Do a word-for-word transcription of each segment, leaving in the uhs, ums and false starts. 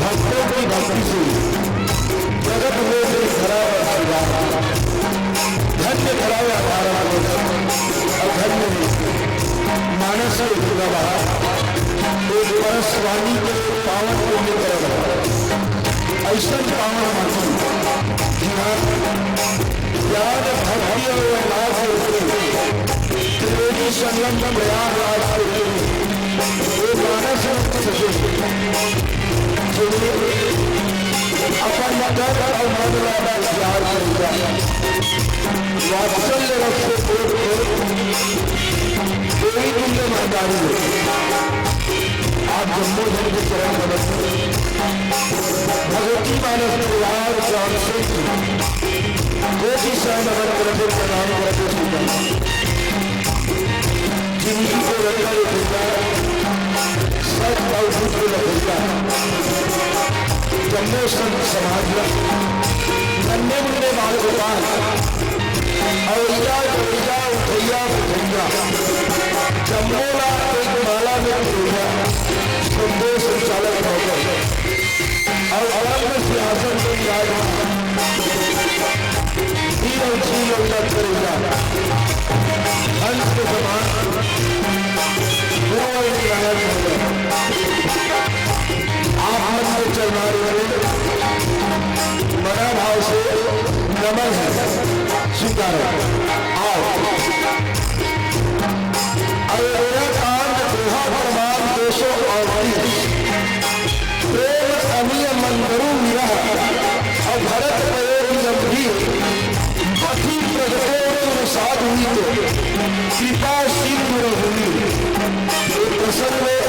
भक्तों की भक्ति से जगत में से धरा बरसीवार, धन्य धरा या भारत वर्ष, और धन्य मानस के पुरवा, एक परसवानी के पावन पुण्य करब। अइसन पावन माटी, जिहाँ ज्ञान, भक्ति और वैराग्य के त्रिवेणी संगम प्रयागराज के लिए वो मानस सजे, जो अपन तन और मन ला त्याग कर दिया। वात्सल्य रस से ओत के देवी तुल्य महतारी हो। आप जम्मो जन के चरण कमल में भगवती मानस परिवार जान से कोटि शरण नमन करते प्रणाम करते सुंदर। जिंदगी को रंगा रे भैया, सत और बुद्ध लभैया। जम्मो संत समाज ला, नन्हे मुन्ने बाल गोपाल, अवैया गवैया, उठैया बुझैया, जम्मो ला एक माला में पिरोइया, संदेश चालक भगवान। और अलग सिंहासन में विराजमान, वीर और शील और लड़ करेजा, हंस के समान, गुरु और नारायण भगवान। आप मन के चरणारविंद में मना भाव से नमन है, स्वीकार है। आओ। अयोध्या कांड दोहा क्रमांक दो सौ अड़तीस। प्रेम अमिय मंदरु विरह, अभरत पयो विलंबी, पथि प्रगटे तुम साधु हित, कृपा सिंधु रघुवीर। ये प्रसंग में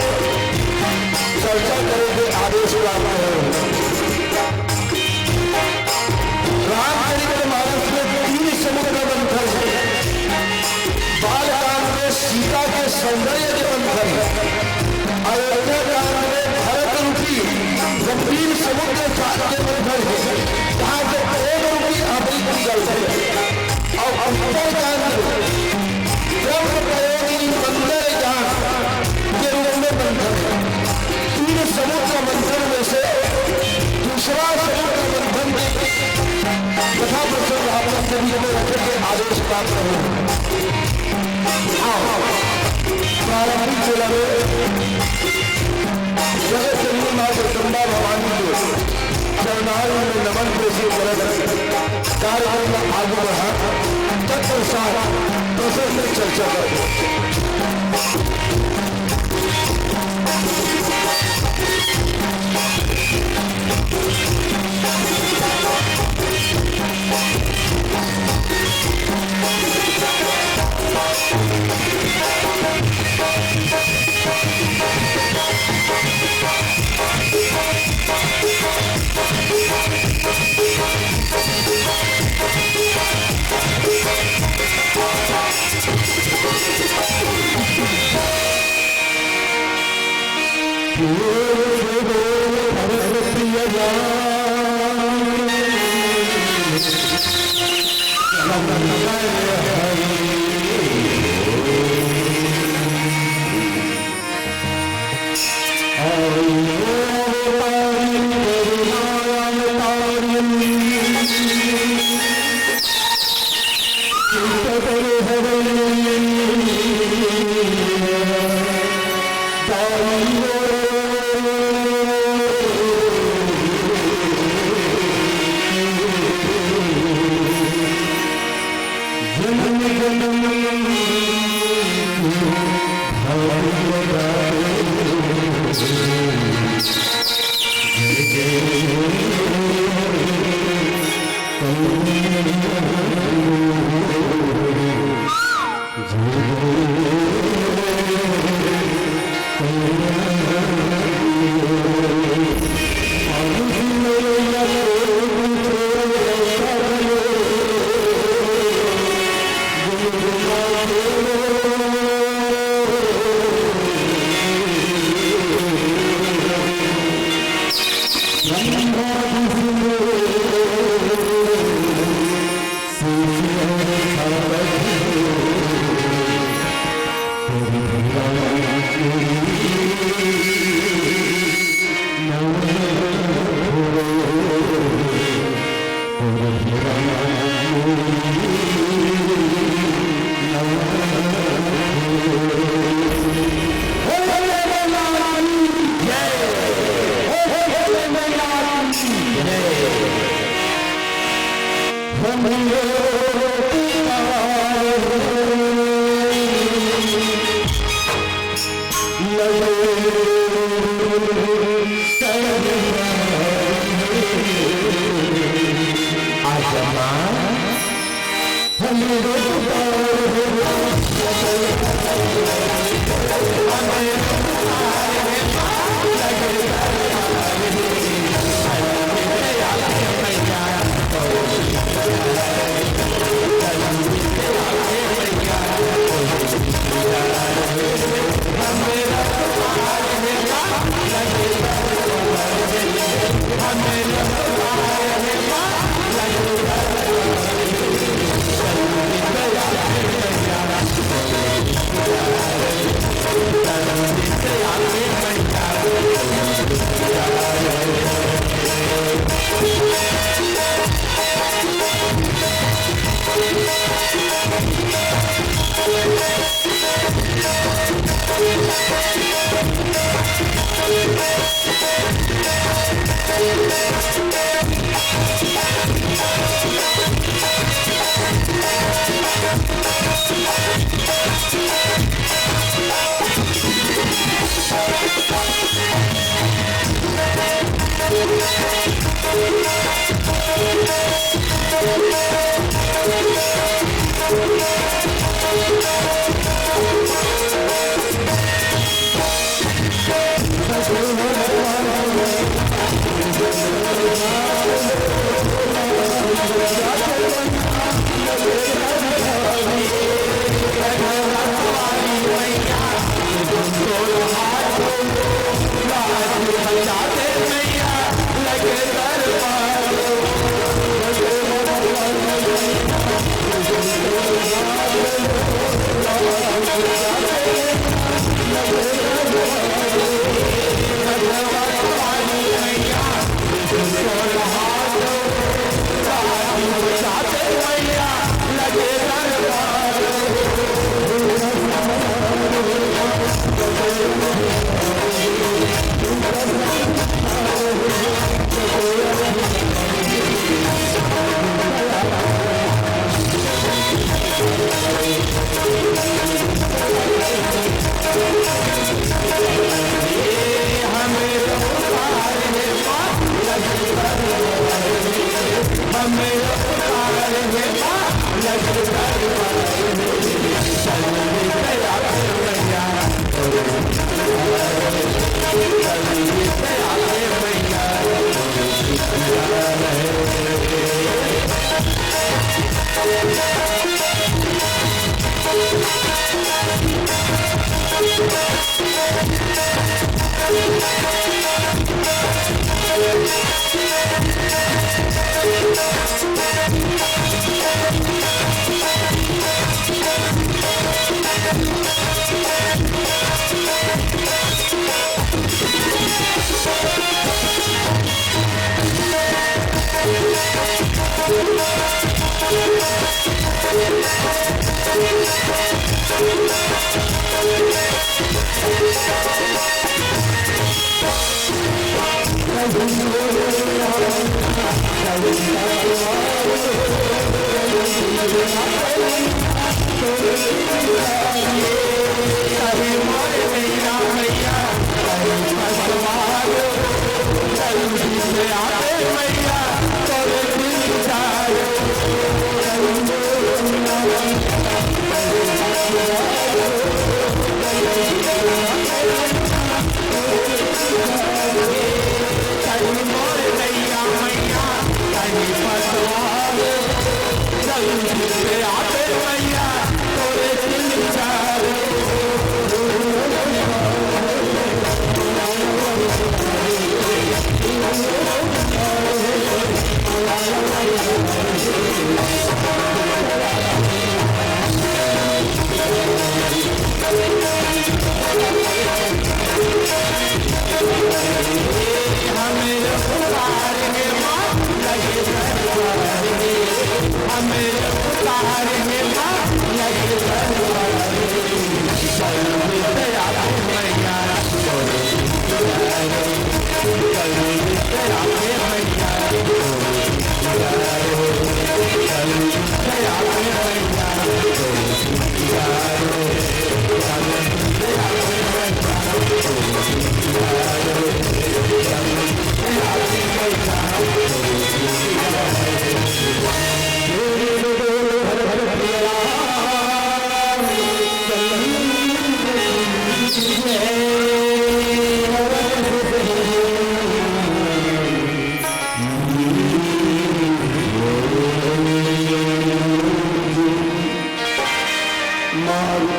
चर्चा करे के आदेश प्राप्त है। रामचरित मानस में तीन समुद्र मंथन है। बालकांड में सीता के सौंदर्य के मंथन है। अयोध्या कांड में भरत रूपी गंभीर समुद्र जाल के मंथन है, जहाँ से प्रेम रूपी अमृत निकलते हैं। और उत्तर कांड में ब्रह्म प्रयोगिनी मंदर जान के रूप में मंथन है। तीन समुद्र मंथन में से दूसरा समुद्र मंथन के कथा प्रसंग आप लोग के बीच में रखे के आदेश प्राप्त हो। हाँ, प्रारंभिक बेला में जगत जननी भवानी के चरणारविंद में नमन पेश करत कार्यक्रम ला आगू बढ़ा। तत्पश्चात प्रसंग में चर्चा करबो।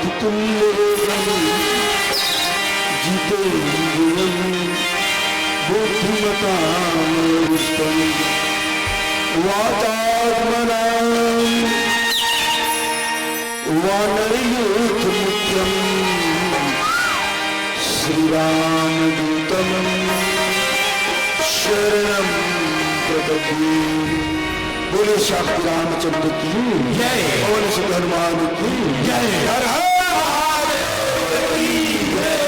मारुतितुल्यवेगं जितेन्द्रियं बुद्धिमतां वरिष्ठं वातात्मनां वानरयूथमुख्यं श्रीरामदूतं शरणं प्रपद्ये। बोले श्याम रामचंद्र की जय। बोले श्री हनुमान की जय। हर हर महादेव की जय।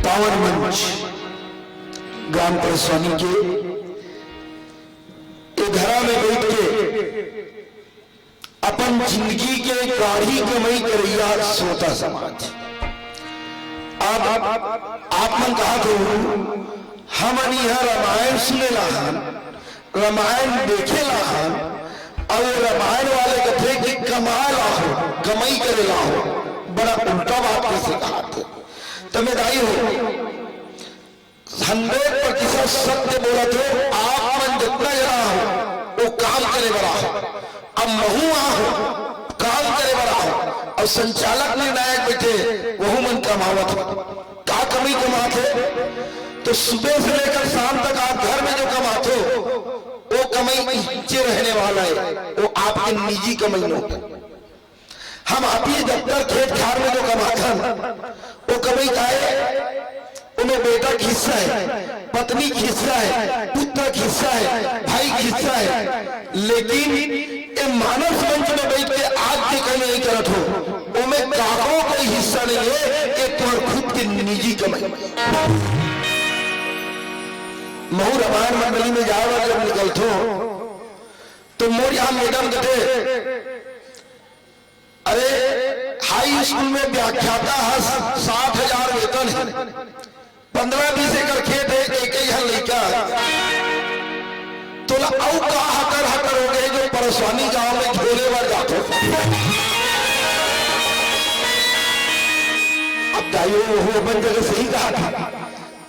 पावन मंच ग्राम परसवानी के ए घरा में बैठ के अपन जिंदगी के गाढ़ी कमाई करइया श्रोता समाज, अब आप मन कहा थे, हमन इहाँ रामायण सुने ला हन, रामायण देखे ला हन, अउ ये रामायण वाले कथे कि कमा ला हो, कमाई करे ला हो। बड़ा उल्टा बात कैसे कहा थे? तमे दाई हो, हंड्रेड प्रतिशत सत्य बोलत हो। आप मन जितना जना हो, वो काम करे बर आहो। अब महू आहो, काम करे बर आहो। और संचालक निर्णायक बैठे, वहू मन कमावत हो। का कमी कमात हो? तो सुबह से लेकर शाम तक आप घर में जो कमात हो, वो कमाई इच्चे रहने वाला है, वो आपके निजी कमाई नहीं। हम आपी दफ्तर खेत खार में जो कमाथन, वो कमाई का है, ओमे बेटा के हिस्सा है, पत्नी के हिस्सा है, पुत्र के हिस्सा है, भाई के हिस्सा है, लेकिन ये मानस मंच में बैठ के आज के कहीं नहीं करत हो, ओमे काको कोई हिस्सा नहीं है, ये तुम्हार खुद के निजी कमाई। महू रामायण मंडली में जाए वाले जब निकलथो, तो मोर यहाँ मैडम कथे, अरे, हाई स्कूल में व्याख्याता ह, सात हजार वेतन हे, पन्द्रह बीस एकड़ खेत हे, एक ही झन लइका हे। तोला अउ का हटर हटर हो गए जो परसवानी गांव में झोले बर जाथो? अब दाई हो, वो अपन जगह सही कहा था।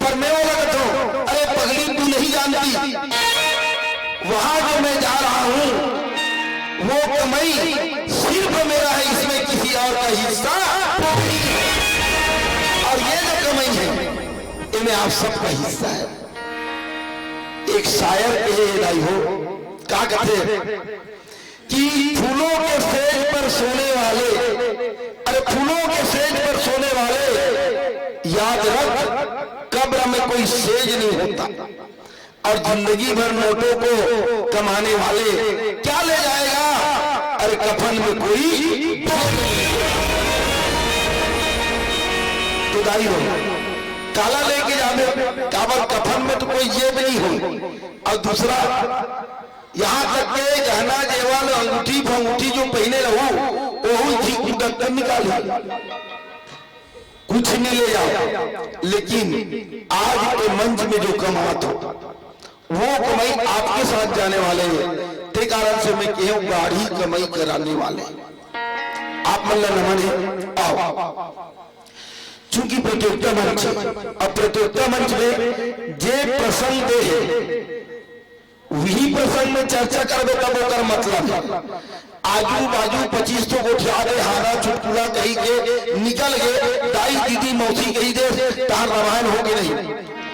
पर मैं वो लगत हूँ, अरे पगली, तू नहीं जानती, वहां जो मैं जा रहा हूँ, वो कमाई सिर्फ मेरा है, इसमें किसी और का हिस्सा नहीं है। और ये जो कमाई है, इनमें आप सबका हिस्सा है। एक शायर कहे, दाई हो, का कहते? कि फूलों के सेज पर सोने वाले, अरे फूलों के सेज पर सोने वाले, याद रख, कब्र में कोई सेज नहीं होता। और जिंदगी भर नोटों को कमाने वाले क्या ले जाएगा? अरे, कफन में कोई जेब नहीं। तो दाई हो, काला लेके जाबे, काबर कफन में तो कोई जेब नहीं हो। और दूसरा, यहाँ तक के गहना जेवर, अंगूठी फंगूठी जो पहिने रहू, ओहू झिक उदक कर निकाली, कुछ नहीं ले जाओ। लेकिन आज के मंच में जो कमात हो, वो कमाई आपके साथ जाने वाले हे। ते कारण से मैं कहूँ, गाढ़ी कमाई कराने वाले आप मन ला नमन हे। आओ, चूंकि प्रतियोगिता मंच हे, अब प्रतियोगिता मंच में जे प्रसंग दे हे, वही प्रसंग में चर्चा करबे, तब ओकर मतलब हे। आजू बाजू पच्चीस ठो गोठिया दे, हाना चुटकुला कही के निकल गे, दाई दीदी मौसी कही दे, तहार रामायण हो के नहीं।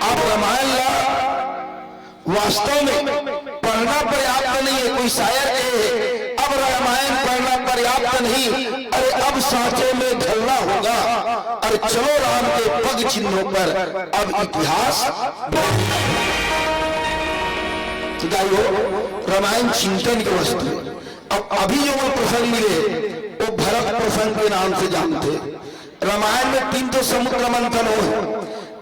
अब रामायण ला वास्तव में पढ़ना पर्याप्त नहीं हे, कोई शायर कहे हे, अब रामायण पढ़ना पर्याप्त नहीं, अरे अब सांचे में ढलना होगा। अरे चलो राम के पग चिन्हों पर अब इतिहास। तो दाई हो, रामायण चिंतन के वस्तु हे। अब अभी जो वो प्रसंग मिले, वो भरत प्रसंग के नाम से जानते। रामायण में तीन ठो समुद्र मंथन हो,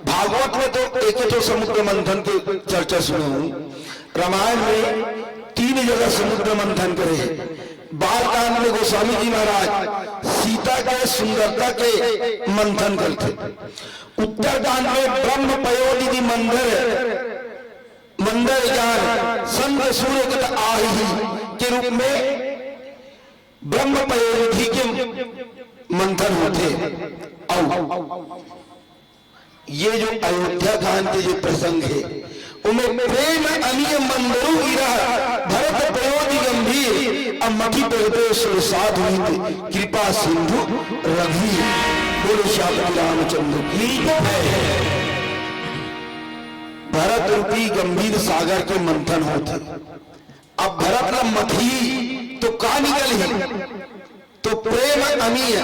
भागवत में तो एक ही ठो समुद्र मंथन के चर्चा सुने हूँ। रामायण में तीन जगह समुद्र मंथन करे हे। बालकांड में गोस्वामी जी महाराज सीता के सुंदरता के मंथन करथे। उत्तरकांड में ब्रह्म पयोनिधि मंदर, मंदर जान संग सूर्य कत आही के रूप में ब्रह्म पयोनिधि के मंथन होथे। अउ ये जो अयोध्या कांड के जो प्रसंग हे, ओमे प्रेम अनिय मंदरु गिरा, भरत पयोधि गंभीर, अब मति प्रगटे सुर साधु हित, कृपा सिंधु रघुवीर। बोलो श्यामपति रामचंद्र की जय। भरत रूपी गंभीर सागर के मंथन होथे। अब भरत ला मथी तो का निकलही? तो प्रेम अमीय,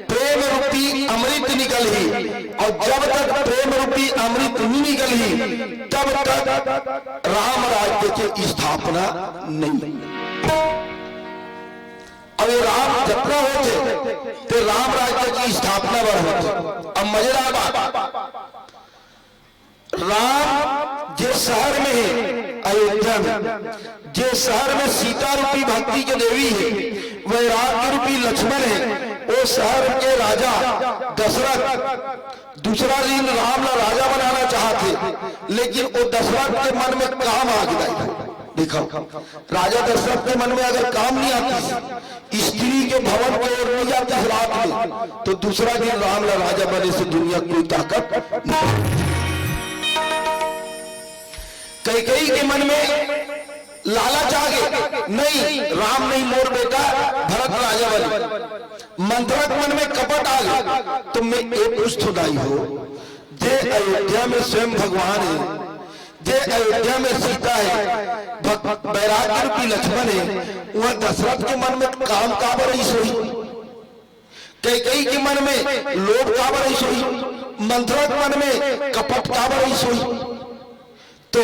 प्रेम रूपी अमृत निकलही। और जब तक प्रेम रूपी अमृत नहीं निकलही, तब तक राम राज्य के स्थापना नहीं। अब ये राम जतना होथे, ते राम राज्य की स्थापना बर होथे। अब मजेदार बात, राम जे शहर में हे, अयोध्या में, जे शहर में सीता रूपी भक्ति के देवी हे, वैराग्य रूपी लक्ष्मण हे, वो शहर के राजा दशरथ दूसरा दिन राम ला राजा बनाना चाहत हे, लेकिन वो दशरथ के मन में काम आ गे। देखो, राजा दशरथ के मन में अगर काम नहीं आतिस, स्त्री के भवन के ओर नहीं जातिस रात में, तो दूसरा दिन राम ला राजा बने से दुनिया कोई ताकत नहीं। कैकेयी के मन में लालच आ गे, नहीं, राम नहीं, मोर बेटा भरत राजा बने। मंथरा के मन में कपट आ गे, तो मैं ये पूछथों दाई हो, जे अयोध्या में स्वयं भगवान हे, जे अयोध्या में सीता हे, भग-, बैराग्य रूपी लक्ष्मण हे, उहाँ दशरथ के मन में काम काबर अइस होही? कैकेयी के मन में लोभ काबर अइस होही? मंथरा के मन में कपट काबर अइस होही? तो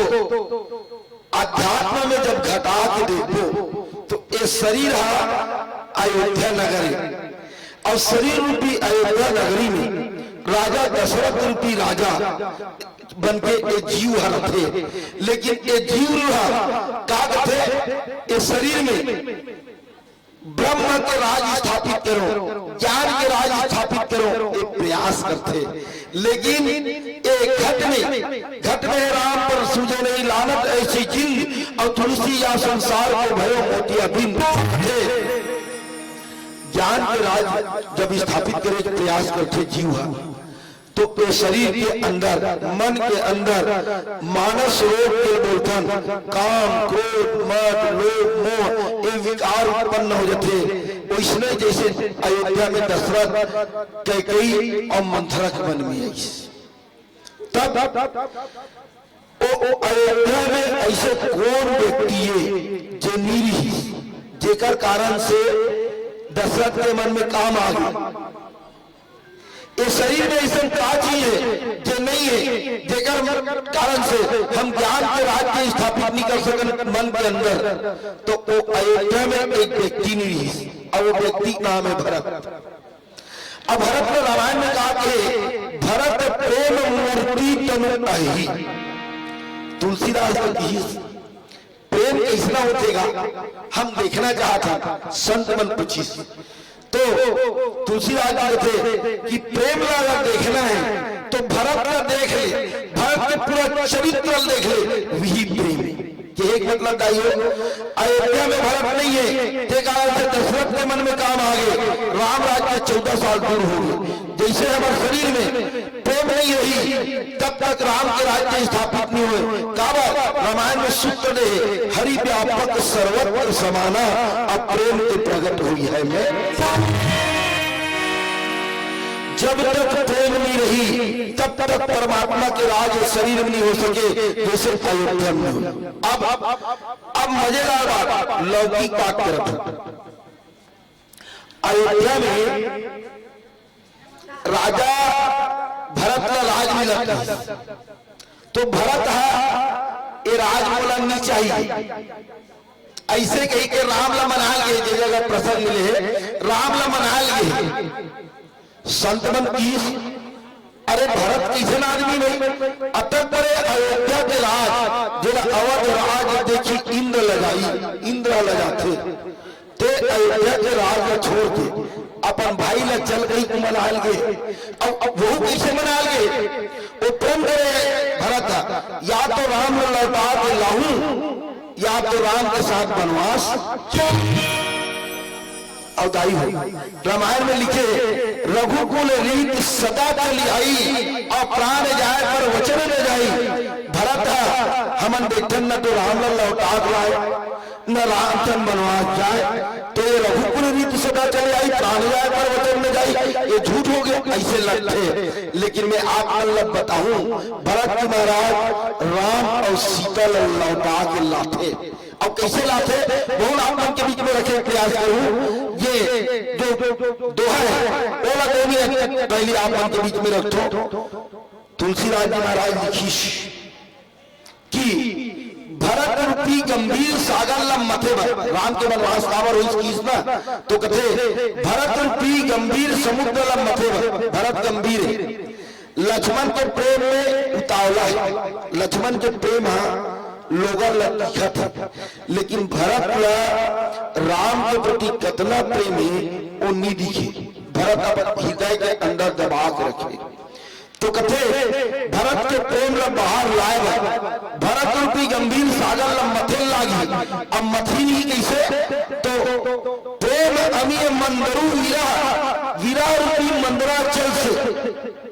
अध्यात्म में जब घटा के देखबो, तो ये शरीर हा अयोध्या नगर हे, और शरीर रूपी अयोध्या नगरी में राजा दशरथ रूपी राजा बन के ये जीव हा रथे, लेकिन ये जीव हा का करथे, ये शरीर में ब्रह्म के राज स्थापित करो, ज्ञान के राज स्थापित करो, ये प्रयास करथे। लेकिन ये घट में, घट में राम पर सूझे नहीं लानत ऐसी जिंद, और तुलसी या संसार को भयो मोतिया बिंद। ज्ञान के राज जब स्थापित करे के प्रयास करथे जीव हा, तो ये शरीर के अंदर, मन के अंदर मानस रोग के बोलथन, काम, क्रोध, मद, लोभ, मोह, ये विकार उत्पन्न हो जाथे। वैसने जैसे अयोध्या में दशरथ, कैकेयी और मंथरा के मन में आइस। तब ओ, ओ अयोध्या में ऐसे कौन व्यक्ति हे जे नी रिहिस, जेकर कारण से दशरथ के मन में काम आ गे? ये शरीर में ऐसन का चीज हे जे नहीं हे, जेकर कारण से हम ज्ञान के राज्य स्थापित नहीं कर सकन मन के अंदर, तो वो अयोध्या में एक व्यक्ति नहीं रहिस, अउ वो व्यक्ति के नाम हे भरत। अब भरत ल रामायण में का कहे, "भरत प्रेम मूर्ति तनु अही।" तुलसीदास जी कहिस, प्रेम कइसना होथे गा, हम देखना चाहत हन, संत मन पूछिस। तो तुलसीदास जी कथे कि प्रेम ला अगर देखना हे, तो भरत ला देख ले, भरत के पूरा चरित्र ला देख ले, वही प्रेम हे। कहे के मतलब दाई हो, अयोध्या में भरत नहीं हे, ते कारण से दशरथ के मन में काम आ गे, राम राज्य चौदह साल दूर हो गे। जइसे हमर शरीर में प्रेम नहीं रही, तब तक राम के राज्य स्थापित नहीं होय। काबर? रामायण में सूत्र दे हे, "हरि व्यापक सर्वत्र समाना, अप्रेम ते प्रगट होई है में।" जब तक प्रेम नहीं रही, तब तक परमात्मा के राज शरीर में नहीं हो सके, जइसे अयोध्या में नहीं हो। अब, अब मजेदार बात, लौकिक बात करत हन। अयोध्या में राजा भरत ला राज मिलत हे, तो भरत ह, "ए राज मोला नी चाही।" अइसे कहिके राम ला मनाल गे, जे जगह प्रसंग मिले हे, राम ला मनाल गे। संत मन कहिस, "अरे भरत कइसन आदमी भाई, अतक बड़े अयोध्या के राज, जेला अवध राज देखी इंद्र ल जाई, इंद्र ल जाथे।" ते अयोध्या के राज ल छोड़ के अपन भाई ल चल कहिके मनाल गे। अब, अब वहू कइसे मनाल गे? वो प्रेम करे भरत ह, "या तो राम ल लौटा के लाहूं, या तो राम के साथ बनवास।" अउ दाई हो, रामायण में लिखे, "रघुकुल रीत सदा चली आई, अउ प्राण जाय पर वचन न जाई।" भरत ह, हमन देखथन न तो राम ल लौटा के लाय, न राम तन बनवास जाय, तो ये रघुकुल रीत सदा चले आई, प्राण जाय पर वचन न जाई, ये झूठ हो गया, अइसे लगथे। लेकिन मैं आप मन ल बताहूं, भरत जी महाराज राम अउ सीता ल लौटा के लाथे। अब कइसे लाथे, वहू आप मन के बीच में रखे के प्रयास करूं। ये जो दोहा हे, ओला दो मिनट पहिली आप मन के बीच में रखथों। तुलसीदास जी महाराज लिखिस, कि भरत रूपी गंभीर सागर ल मथे बर, राम के बनवास काबर होइस किस ना, तो कथे, "भरत रूपी गंभीर समुद्र ल मथे बर", भरत गंभीर हे, लक्ष्मण के प्रेम में उतावला हे, लक्ष्मण के प्रेम ह लोगन ल दिखत हे, लेकिन भरत ल राम के प्रति कतना प्रेम हे, वो नी दिखे। भरत अपन हृदय के अंदर दबा के रखे। तो कथे, भरत के प्रेम ल बाहर लाए बर भरत रूपी गंभीर सागर ल मथे लागी। अब मथी नहीं कइसे? तो प्रेम अमिय मंदरू विरह, विरह रूपी मंदरा चल से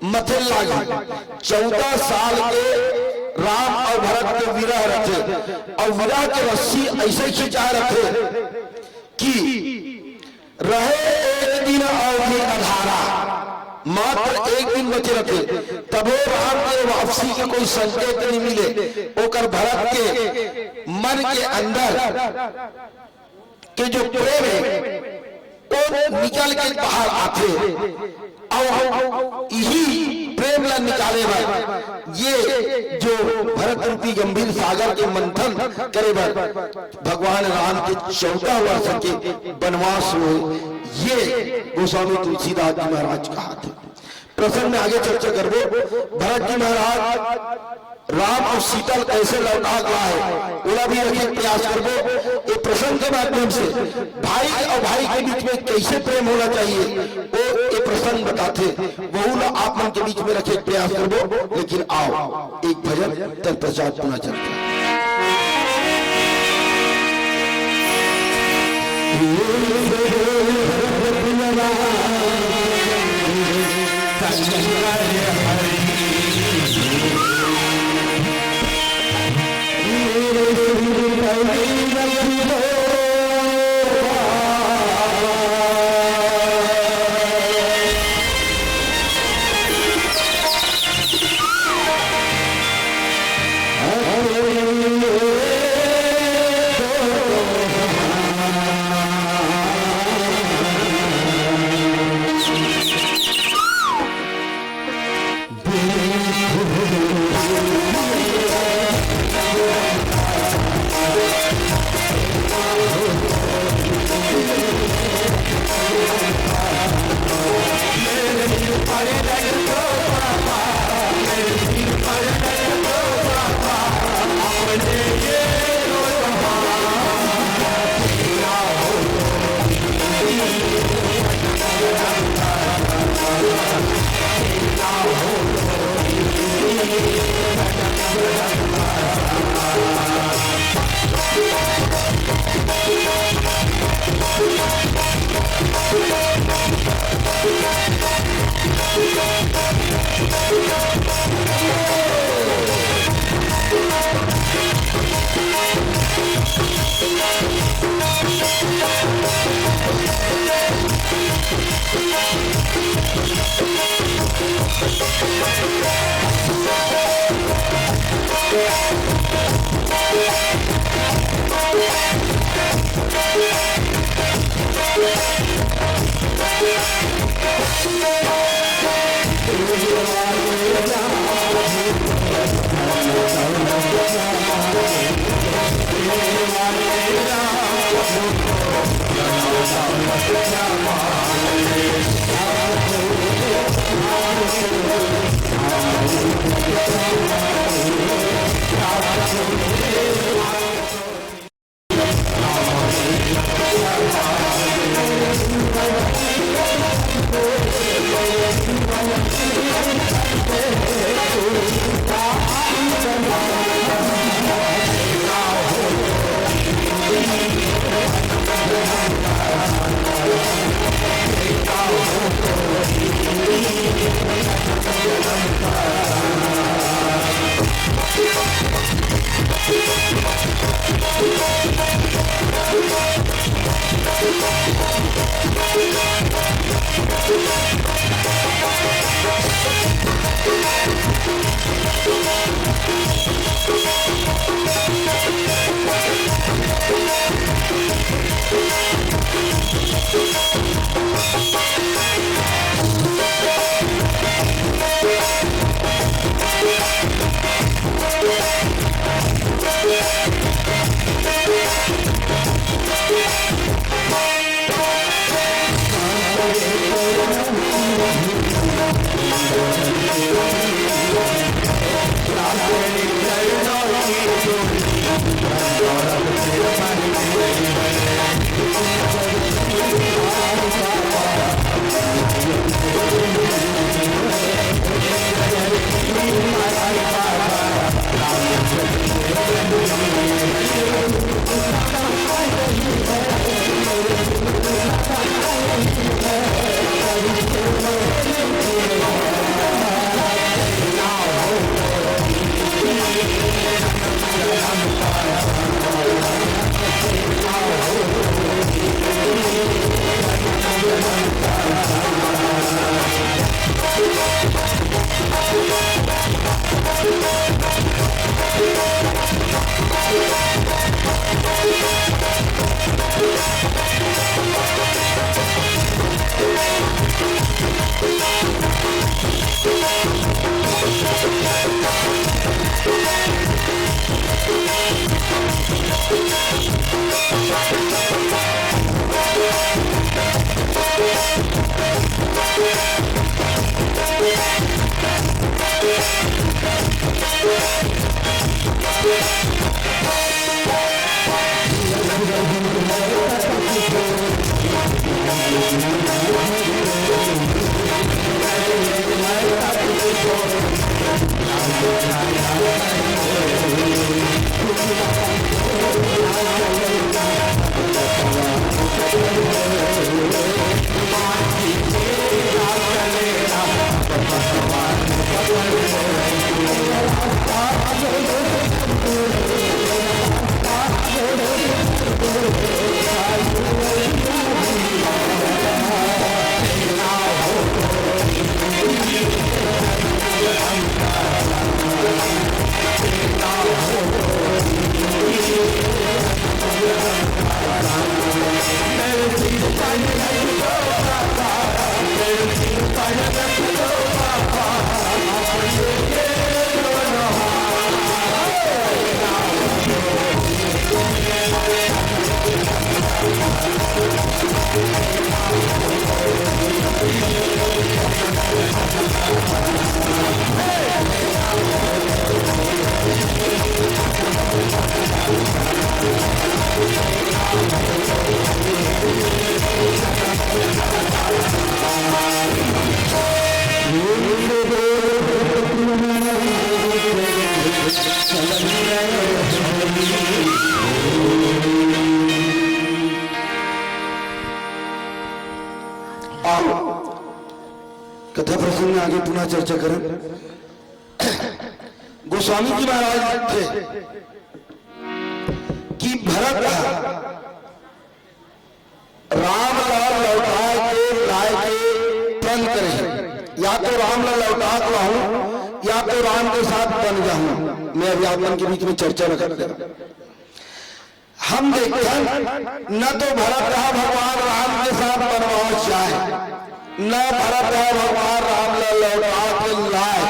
मथे लागी। चौदह साल के राम अउ भरत के विरह रथे, अउ विरह के रस्सी अइसे खिंचा रथे कि रहे एक दिन अवधि अधारा, मात्र एक दिन बचे रथे, तभो राम के वापसी के कोई संकेत नहीं मिले। ओकर भरत के मन के अंदर के जो प्रेम हे, वो निकल के बाहर आथे। अउ इही प्रेम ला निकाले बर ये जो भरत रूपी गंभीर सागर के मंथन करे बर भगवान राम के चौदह वर्ष के बनवास होय, ये गोस्वामी तुलसीदास जी महाराज कहाथे। प्रसंग में आगे चर्चा करबो। भरत जी महाराज राम अउ सीता ल कइसे लौटा के लाए, ओला भी रखे के प्रयास करबो। ये प्रसंग के माध्यम से भाई अउ भाई के बीच में कइसे प्रेम होना चाहिए, वो ये प्रसंग बताथे, वहू ला आप मन के बीच में रखे के प्रयास करबो। लेकिन आओ, एक भजन, तत्पश्चात पुनः चर्चा। इतना चर्चा करन। गोस्वामी जी महाराज थे कि भरत ह राम ला लौटा के लाए के प्रण करे, या तो राम ला लौटा के लाहूं, या तो राम के साथ बन जाहूं। मैं अभी आप मन के बीच में चर्चा न करते। हम देखथन, न तो भरत ह भगवान राम के साथ बनवास जाए, न भरत ह भगवान राम ला लौटा के लाए।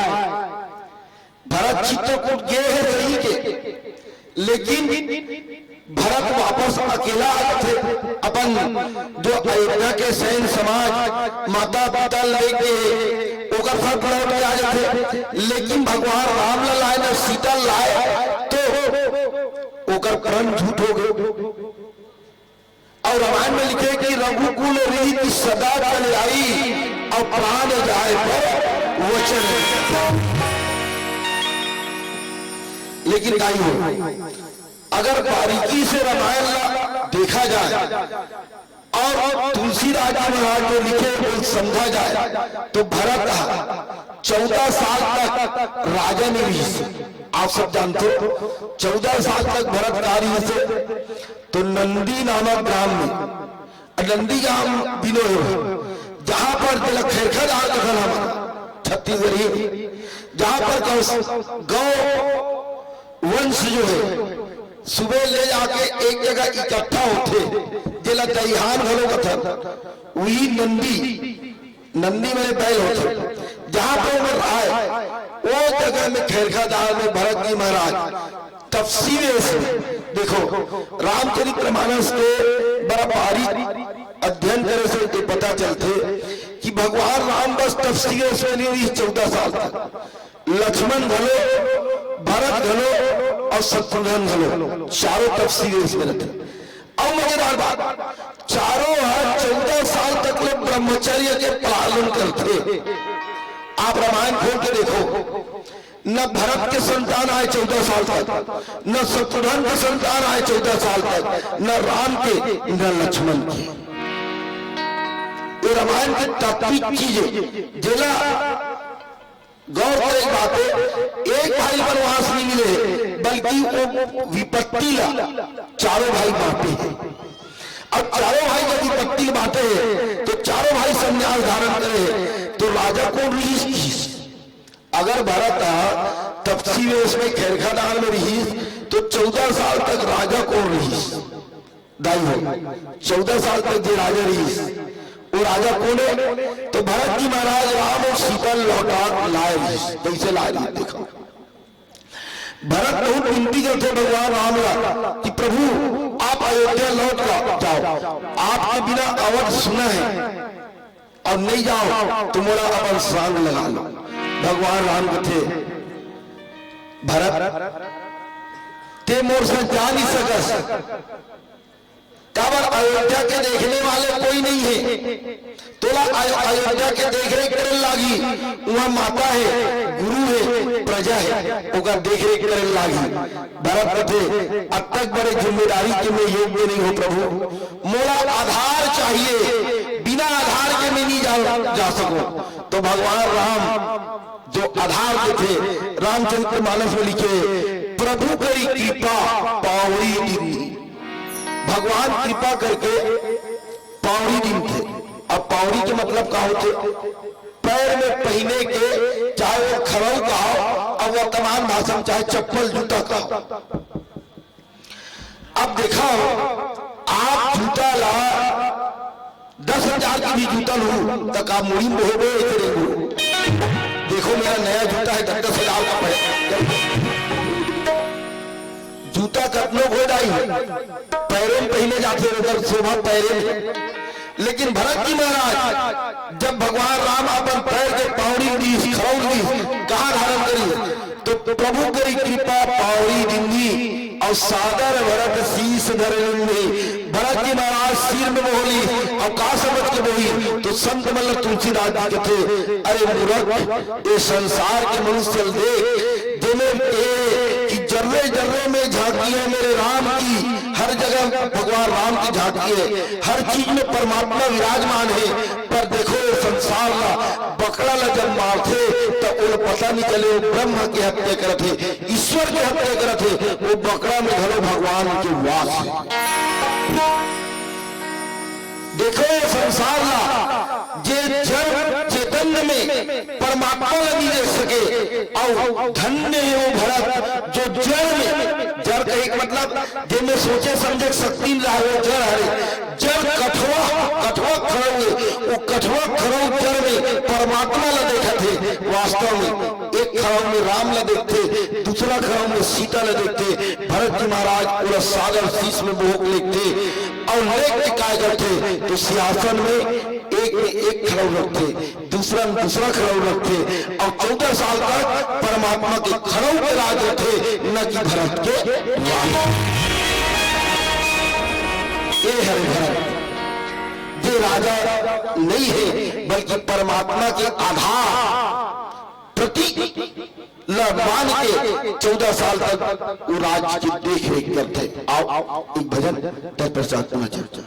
भरत चित्रकूट गे हे सही के, लेकिन भरत वापस अकेला आ जाथे। अपन जो अयोध्या के सैन्य समाज, माता पिता लेके ओकर साथ लौट के आ जाथे, लेकिन भगवान राम ला लाए न सीता लाए, तो ओकर प्रण झूठ हो गए। अउ रामायण में लिखे कि रघुकुल रीति सदा चल आई, अउ प्राण जाए पर वचन। लेकिन दाई हो, अगर बारीकी से रामायण ला देखा जाए अउ तुलसीदास जी महाराज जो लिखे वो समझा जाए, तो भरत ह चौदह साल तक राजा नहीं रहिस। आप सब जानते हो, चौदह साल तक भरत का रहिस। तो नंदी नामक ग्राम में, नंदी ग्राम बिनोय हो, जहां पर जेला खैरखा दार कथन हमन छत्तीसगढ़ी, जहां पर गौ, गौ वंश जो है सुबह ले जाके एक जगह इकट्ठा होथे, जेला दईहान घलो कथन, वही नंदी, नंदी माने बैल होथे, जहां पे वो रहाय, वो जगह में खैरखा दार में भरत जी महाराज तपसी वेश में, देखो, रामचरित्र मानस के बड़ा बारीक अध्ययन करे से ये पता चलथे कि भगवान राम बस तपसी वेश में नहीं रहिस चौदह साल तक, लक्ष्मण घलो, भरत घलो अउ शत्रुघ्न घलो, चारों तपसी वेश में रहिथे। अउ मजेदार बात, चारों ह चौदह साल तक ले ब्रह्मचर्य के पालन करथे। आप रामायण खोल के देखो, न भरत के संतान आए चौदह साल तक, न शत्रुघ्न के संतान आए चौदह साल तक, न राम के, न लक्ष्मण के। ये रामायण के तात्विक चीज हे, जेला गौर करे के बात हे, एक भाई वनवास नहीं मिले हे, बल्कि वो विपत्ति ला चारों भाई बांटे हे। अब चारों भाई जब विपत्ति बांटे हे, तो चारों भाई संन्यास धारण करे हे, तो राजा कौन रहिस? अगर भरत ह तपसी वेश में खैरखा दार में रहिस, तो चौदह साल तक राजा कौन रहिस? दाई हो, चौदह साल तक जे राजा रहिस, वो राजा कौन हे? तो भरत जी महाराज राम अउ सीता लौटा लाए रहिस। कैसे लाए रहिस? देखो, भरत बहुत विनती करथे भगवान राम ला कि प्रभु, आप अयोध्या लौट का जाओ, आपके बिना अवध सुना है, अउ नहीं जाओ तो मोला अपन सांग लगा लो। भगवान राम कथे, भरत, ते मोर से जा नहीं सकस, काबर अयोध्या के देखने वाले कोई नहीं है। तोला अयो-, अयोध्या के देख रेख करे लागी, वहाँ माता है, गुरु है, प्रजा है, ओकर देख रेख करे लागी। भरत कथे, अतक बड़े जिम्मेदारी के मैं योग्य नहीं हूँ प्रभु, मोला आधार चाहिए, बिना आधार के मैं नहीं जा, जा सकूं। तो भगवान राम जो आधार देथे, रामचरित मानस में लिखे, प्रभु करी कृपा पावड़ी दीन्ही। भगवान कृपा करके पावड़ी दीन्थे। अब पावड़ी के मतलब का होथे? पैर में पहिने के, चाहे वो खरऊ कहो, अब वर्तमान भाषा में चाहे चप्पल जूता कहो। अब देखो, आप जूता ला दस हजार के भी जूता लू, त का मुड़ी में बोहबे ऐसे रेंगू? देखो, मेरा नया जूता है, दस दस हजार का पड़े। जूता कतनो घोड़ाई, पैरों में पहिने जाथे, ओकर शोभा पैरे में। लेकिन भरत जी महाराज, जब भगवान राम अपन पैर के पावड़ी दीस, खरौल दीस, कहाँ धारण करी? तो प्रभु करी कृपा पावड़ी दीन्ही, अउ सादर भरत शीश धर लीन्ही। भरत जी महाराज सिर में बोहली, अउ का समझ के बोही? तो संत मतलब तुलसीदास जी कथे, अरे मूर्ख, ये संसार के मनुष्य ल देख, जेमे के कि जर्रे जर्रे में झांकी है मेरे राम की, हर जगह भगवान राम की झांकी है, हर चीज में परमात्मा विराजमान है। पर देखो, ये संसार संसार ला, बकरा ला जब मारथे, त ओला पता नइ चले, वो ब्रह्म के हत्या करत हे, ईश्वर के हत्या करत हे, वो बकरा में घलो भगवान के वास हे। देखो ये संसार ला, जे जड़ चैतन्य में परमात्मा ला नइ देख सके, अउ धन्य हे वो भरत, जो जड़ में, जड़ कहे के मतलब, जेमे सोचे समझे के शक्ति नइ रहे, वो जड़ हरे। जड़ कठवा, कठवा खरऊ हे, वो कठवा खरऊ जड़ में परमात्मा ला देखत हे। वास्तव में एक खरऊ में राम ला देखथे, दूसरा खरऊ में सीता ला देखथे। भरत जी महाराज पूरा सागर शीश में बोहक लेथे, अउ लेके काय करथे, तो सिंहासन में एक में एक खरऊ रखथे, दूसरा में दूसरा खरऊ रखथे, अउ चौदह साल तक परमात्मा के खरऊ के राज रखे, न कि भरत के राज। ये हरे भरत, जे राजा नइ हे, बल्कि परमात्मा के आधार, प्रतीक ल मान के चौदह साल तक वो राज के देख रेख करथे। आओ, एक भजन, तत्पश्चात पुनः चर्चा।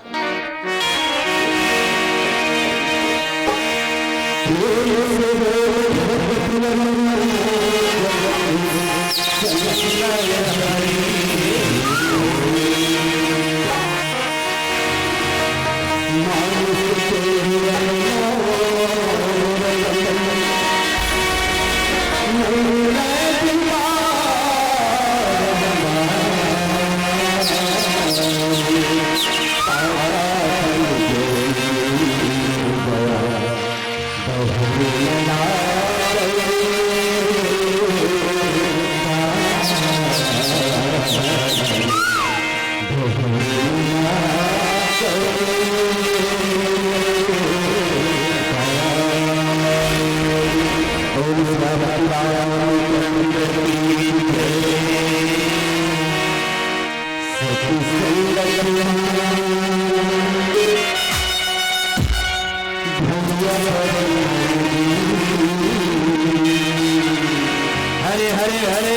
हरे हरे हरे।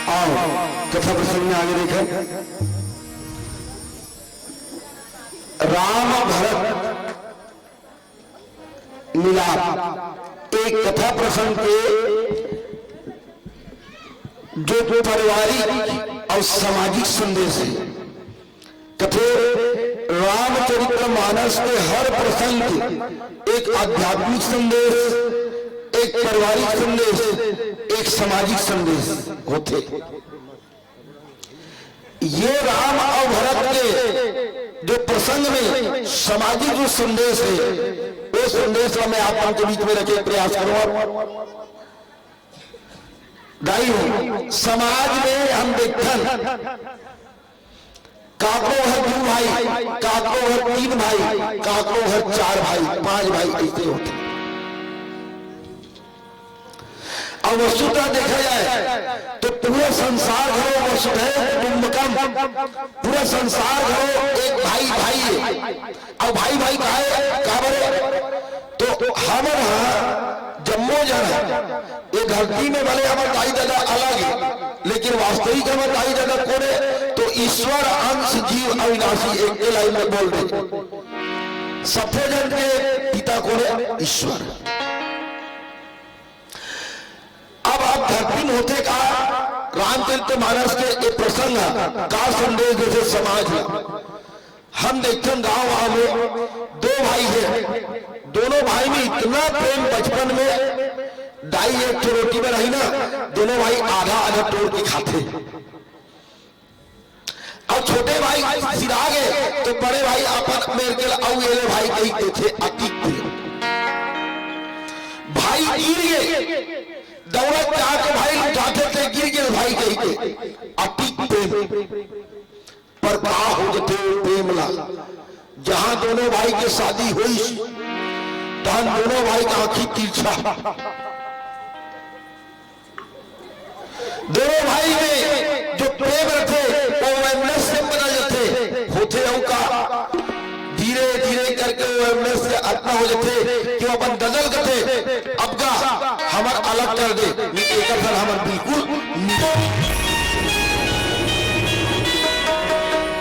आओ, कथा प्रसंग में आगे देखें। राम भरत मिलाप, एक कथा प्रसंग के जो पारिवारिक और सामाजिक संदेश है। कथे, रामचरित्र मानस के हर प्रसंग के एक आध्यात्मिक संदेश, एक पारिवारिक संदेश, एक सामाजिक संदेश होथे। ये राम और भरत के जो प्रसंग में सामाजिक जो संदेश है, वो संदेश ला मैं आप मन के बीच में रखे के प्रयास करूंगा। दाई हो, समाज में हम देखथन, काकरो हर दू भाई, काकरो हर तीन भाई, काकरो हर चार भाई, पांच भाई, ऐसे होथे। अब वस्तुतः देखा जाए तो पूरा संसार घलो वसुधैव कुटुंबकम, पूरा संसार घलो एक भाई भाई है। अब भाई भाई काहे, काबर है? तो हमन ह जम्मो जन ह ये धरती में भले हमर दाई ददा अलग है, लेकिन वास्तविक हमर दाई ददा कोन है? तो ईश्वर अंश जीव अविनाशी, एक के लाइन में बोल दे। सब्बो जन के पिता कोन है? ईश्वर। अब, अब धरती में होथे का, रामचरित मानस के ये प्रसंग ह का संदेश देथे समाज में? हम देखथन गांव, गांव में दो भाई हे, दोनों भाई में इतना प्रेम बचपन में, दाई एक ठो रोटी बनाही ना, दोनों भाई आधा आधा तोड़ के खाथे। अउ छोटे भाई सिरा गे तो बड़े भाई अपन मेर के अउ एले भाई कहि देथे, अतिक प्रेम। भाई गिर गे, दौड़त जाके भाई उठाथे ते गिर गे भाई कहि के, अतिक प्रेम। पर का हो जथे प्रेम ला, जहां दोनों भाई के शादी होइस, तहां दोनों भाई के आंखी तिरछा। दोनों भाई में जो प्रेम रथे, वो वैमनस्य बदल जथे। होथे अउ का, धीरे धीरे के हो जथे कि वो अपन ददा ल कथे, "अब गा हमर अलग कर दे, नहीं तो एकर सन हमर बिल्कुल नहीं।"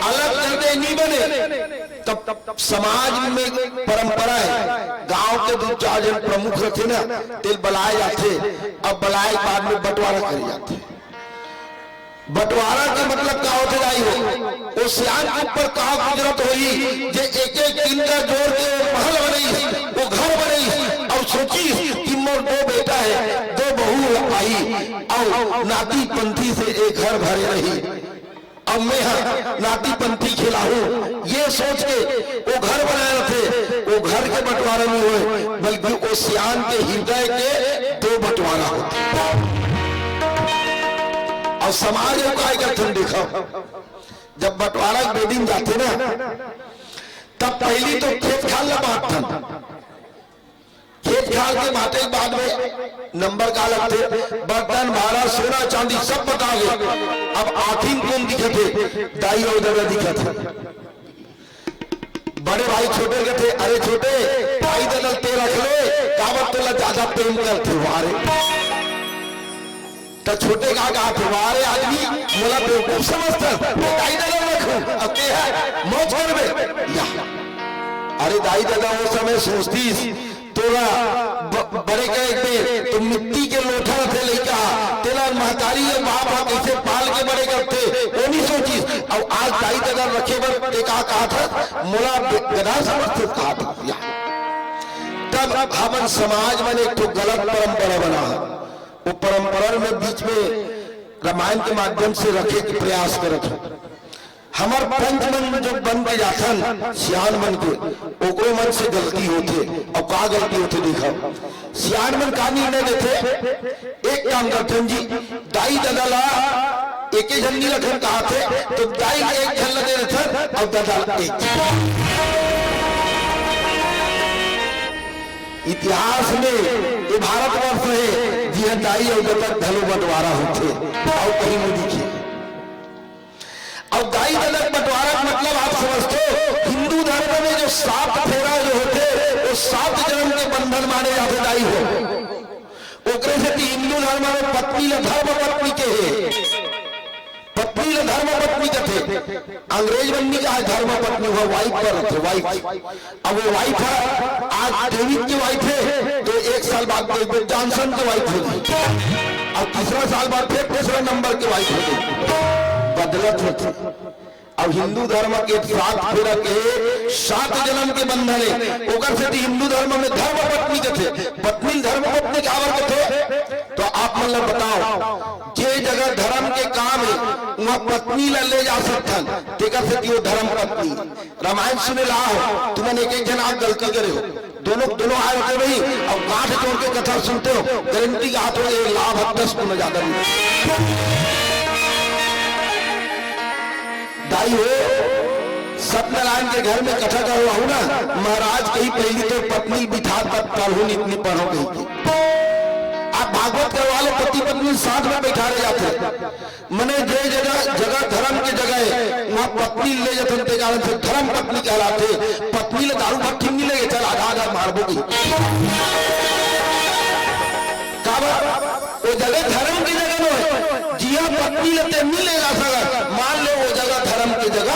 अलग कर दे नहीं बने। तब समाज में परंपरा हे, गांव के दू चार झन प्रमुख रथे ना, तेला बलाय जाथे। अब बलाय के बाद में बंटवारा करे जाथे। बंटवारा के मतलब का होथे दाई हो? वो सियान के ऊपर का गुजरत होही जे एक एक दिन का जोर के वो महल बनइस, वो घर बनइस, अउ सोचिस कि मोर दो बेटा हे, दो बहू आही, अउ नाती पंथी से एक घर भरे रही। अब मैं ह नाती पंथी खिलाहूं, ये सोच के वो घर बनाए रथे। वो घर के बंटवारा नहीं होय, बल्कि वो सियान के हृदय के दो बंटवारा होथे। अउ समाज अउ काय करथन, देखव, जब बंटवारा के बेदी म जाथे ना, तब पहिली तो खेत खार ला बांटथन। खेत खार के बांटे के बाद में नंबर का लगथे, बर्तन, भांड़ा, सोना, चांदी सब बंटा गे। अब आखिरी म कोन दिखत हे? दाई अउ ददा दिखत हे। बड़े भाई छोटे ल कथे, "अरे छोटे, दाई ददा ल तें रख ले, काबर तोला ज्यादा प्रेम करथे।" वाह रे। त छोटे का कहाथे, "वाह रे आदमी, मोला बेवकूफ समझथस, मैं दाई ददा ल रखहूं, अब तें ह मौज करबे।" या, अरे दाई ददा वो समय सोचतिस, तोला ब-, बड़े करे के तो मिट्टी के लोटा रथे लइका, तेला महतारी अउ बाप ह कइसे पाल के बड़े करथे, वो नहीं सोचिस। अउ आज दाई ददा ल रखे बर तें का कहाथस, "मोला बे-, गधा समझथस?" कहाथस। या, तब हमन समाज मन एक ठो गलत परंपरा बना हे। वो परंपरा में बीच में रामायण के माध्यम से रखे के प्रयास करत हूं। हमर पंच मन जो बन के जाथन, सियान मन के, ओकरो मन से गलती होथे। अउ का गलती होथे, देखव, सियान मन का निर्णय देथे, एक काम करथन जी, दाई ददा ला एके झन नी रखन कहाथे, तो दाई एक झन ला दे देथन, अउ ददा ला एक झन। इतिहास में ये भारतवर्ष हे, जिहां दाई अउ ददा के घलो बंटवारा होथे, अउ कहीं नहीं दिखे। अउ दाई ददा के बंटवारा के मतलब आप समझथो, हिंदू धर्म में जो सात फेरा जो होथे, वो सात जन्म के बंधन माने जाथे दाई हो। ओकरे सेती हिंदू धर्म में पत्नी ला धर्म पत्नी कहे, पत्नी ला धर्म पत्नी कथे। अंग्रेज मन नी कहे धर्म पत्नी, वो वाइफ पर रथे, वाइफ। अब वो वाइफ हे, आज डेविड के वाइफ हे, तो एक साल बाद डेविड जॉनसन के वाइफ होही। अब तीसरा साल बाद फिर तीसरा नंबर के वाइफ होही। बदलत होथे। अब हिंदू धर्म के सात फेरा के सात जन्म के बंधन हे, ओकर सेती हिंदू धर्म में धर्म पत्नी कथे। पत्नी ल धर्म पत्नी काबर कथे? तो आप मन ल बताओ, जे जगह धर्म के काम हे, वहां पत्नी ल ले जा सकथन, तेकर सेती वो धर्म पत्नी। रामायण सुने ला हो, तुमन एक एक झन आके गलती करे हो, दोनों, दोनों आए होते भाई, अब गांठ जोड़ के कथा सुनते हो, गारंटी का हाथ हो, ये लाभ है दस गुना ज्यादा मिले। दाई हो, सत्यनारायण के घर में कथा करवाहू ना, महाराज कही, "पहली तो पत्नी बिठा, तब पढ़ो, इतनी पढ़ो," कही थी। आप भागवत करवा लो, पति पत्नी साथ में बैठा रह जाते। मने जे जगह, जगह धर्म के जगह हे, वहां पत्नी ले जथन, ते कारण से धर्म पत्नी कहलाथे। पत्नी ले दारू भट्ठी में नहीं ले, चल आधा आधा मारबो की। काबर? वो जगह धर्म के जगह नो हे, जिहां पत्नी ल ते नहीं ले जा सकत, मान लो वो जगह धर्म के जगह।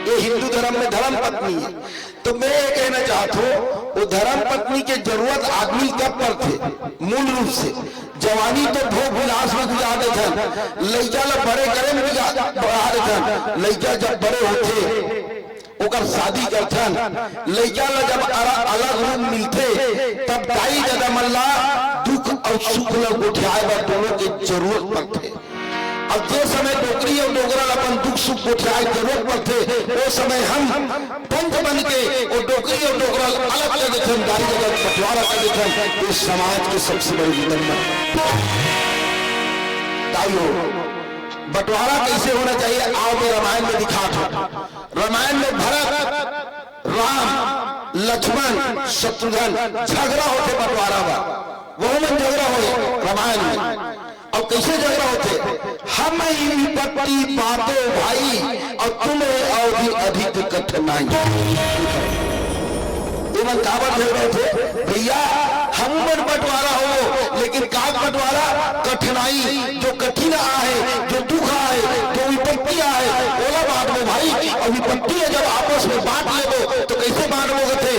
ये हिंदू धर्म में धर्म पत्नी हे। तो मैं ये कहना चाहत हूं, वो धर्म पत्नी के जरूरत आदमी कब पड़थे? मूल रूप से जवानी तो भोग विलास में गुजार देथन, लइका ल बड़े करे में गुजार, बढ़ा देथन। लइका जब बड़े होथे, ओकर शादी करथन, लइका ल जब अरा-, अलग रूम मिलथे, तब दाई ददा मन ला दुख अउ सुख ल गोठियाए बर दोनों के जरूरत पड़थे। अब जे समय डोकरी अउ डोकरा ल अपन दुख सुख गोठियाए के जरूरत पड़थे, वो समय हम पंच बन के वो डोकरी अउ डोकरा ल अलग कर देथन, दाई ददा के बंटवारा कर देथन। ये समाज के सबसे बड़ी विडंबना। दाई हो, बंटवारा कैसे होना चाहिए? आओ, मैं रामायण में दिखात हूं। रामायण में भरत, राम, लक्ष्मण, शत्रुघ्न झगड़ा होथे बंटवारा बर, वहू मन झगड़ा होए रामायण में। अउ कैसे झगड़ा होथे? "हम ही विपत्ति पातो भाई, अउ तुम्हें अवधि अधिक कठिनाई।" ओमन काबर झगड़ा होथे? भैया, हम मन बंटवारा होवो, लेकिन का बंटवारा? कठिनाई, जो कठिन आहे, जो दुख आहे, जो विपत्ति आहे, ओला बांटबो भाई। अउ विपत्ति ला जब आपस में बांट लेबो, तो कइसे बांटबो कथे?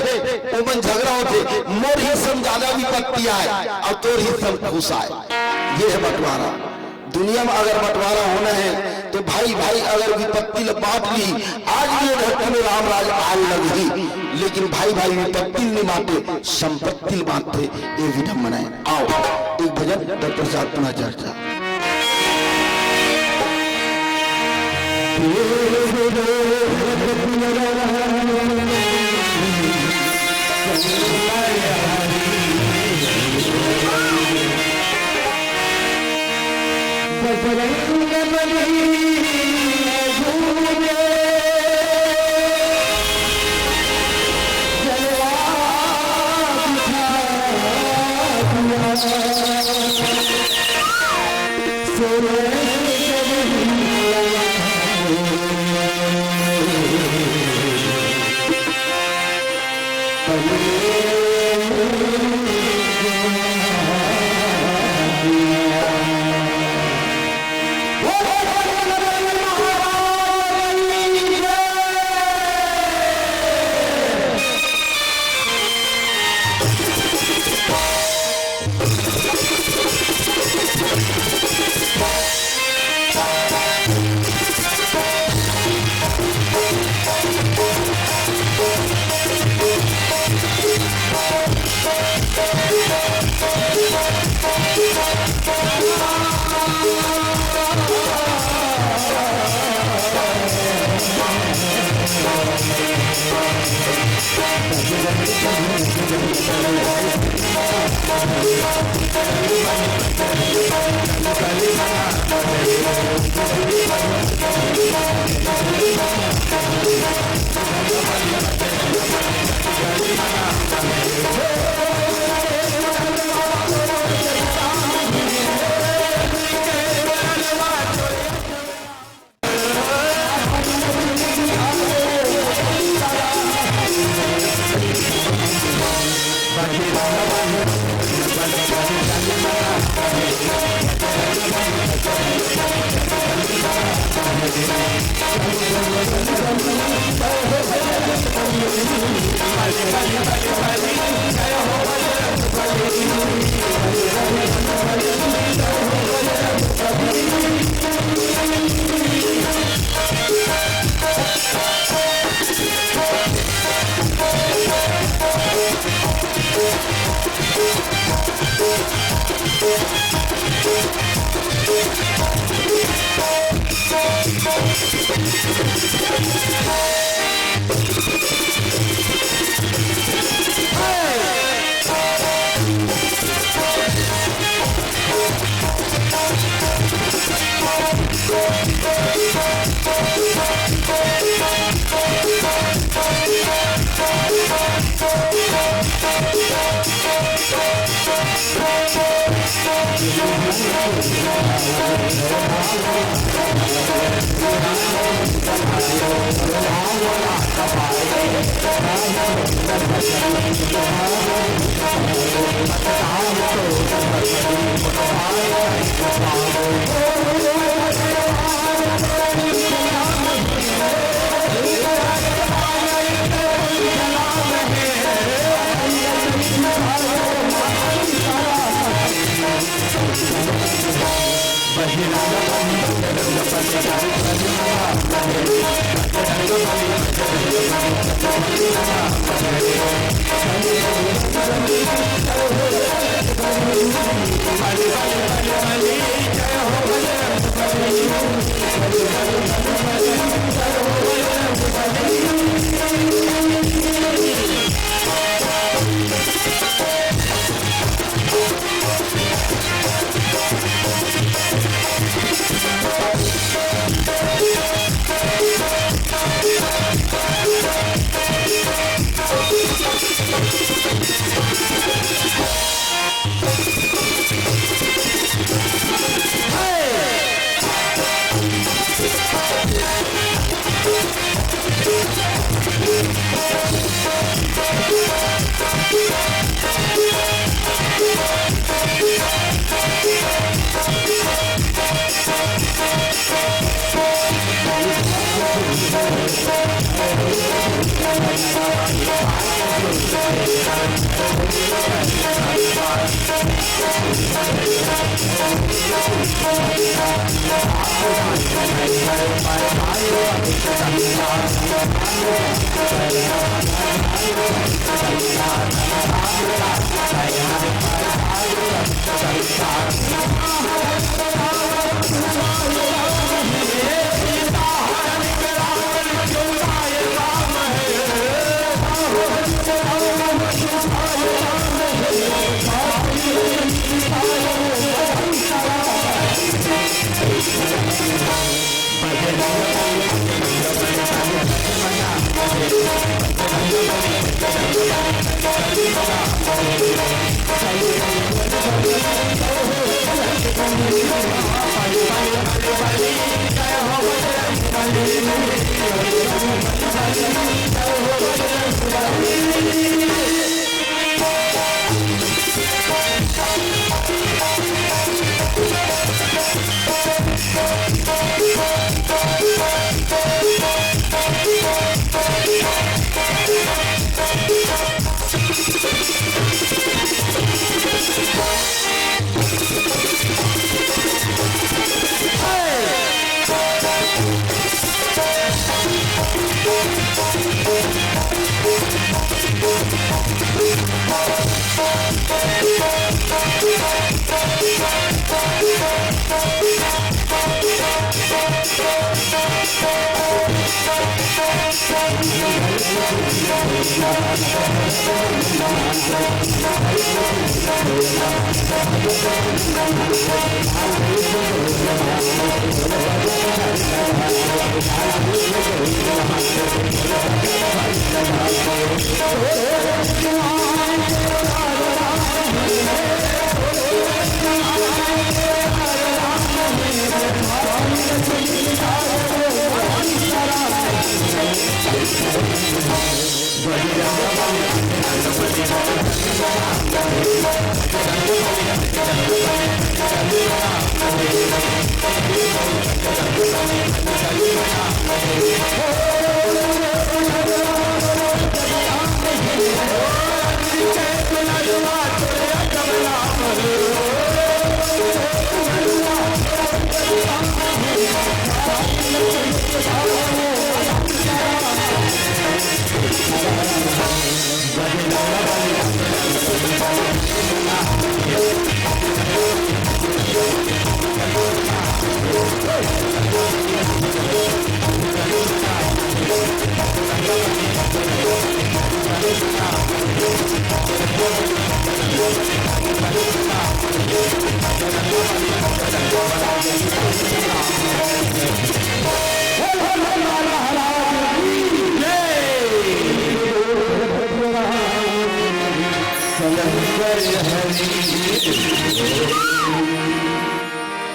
ओमन झगड़ा होथे, मोर हिस्सा में ज्यादा विपत्ति आय अउ तोर हिस्सा में खुश आय। ये है बंटवारा। दुनिया में अगर बंटवारा होना है, तो भाई भाई अगर विपत्ति ल बांट ली, आज भी ये धरती में राम राज आन लगही, लेकिन भाई भाई विपत्ति ल नहीं बांटे, संपत्ति ल बांटथे। ये विडम्बना है। आओ, एक भजन, तब प्रसाद पुनः चर्चा।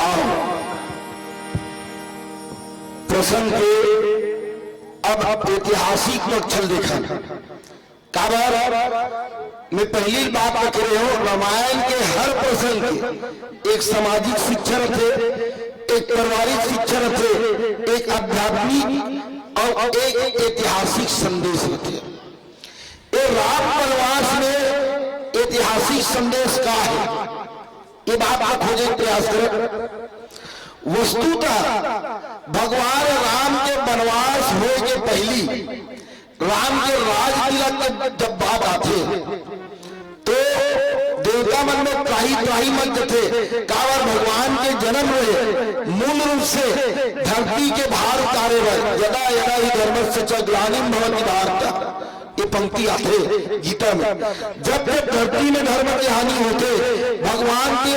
आओ, प्रसंग के अब, अब ऐतिहासिक पक्ष ल देखन। काबर मैं पहिली बात ल करे हंव, रामायण के हर प्रसंग के एक सामाजिक शिक्षा रथे, एक पारिवारिक शिक्षा रथे, एक आध्यात्मिक अउ एक ऐतिहासिक संदेश रथे। ए राम वनवास में ऐतिहासिक संदेश का हे, ये बात ला खोजे के प्रयास करत। वस्तुतः भगवान राम के वनवास होए के पहिली, राम के राज तिलक के जब बात आथे, तो देवता मन में त्राहि त्राहि मच जथे। काबर भगवान के जन्म होए मूल रूप से धरती के भार उतारे बर, यदा यदा ही धर्मस्य च ग्लानिर्भवति भारत, ये पंक्ति आथे गीता में। जब जब धरती में धर्म के हानि होथे, भगवान के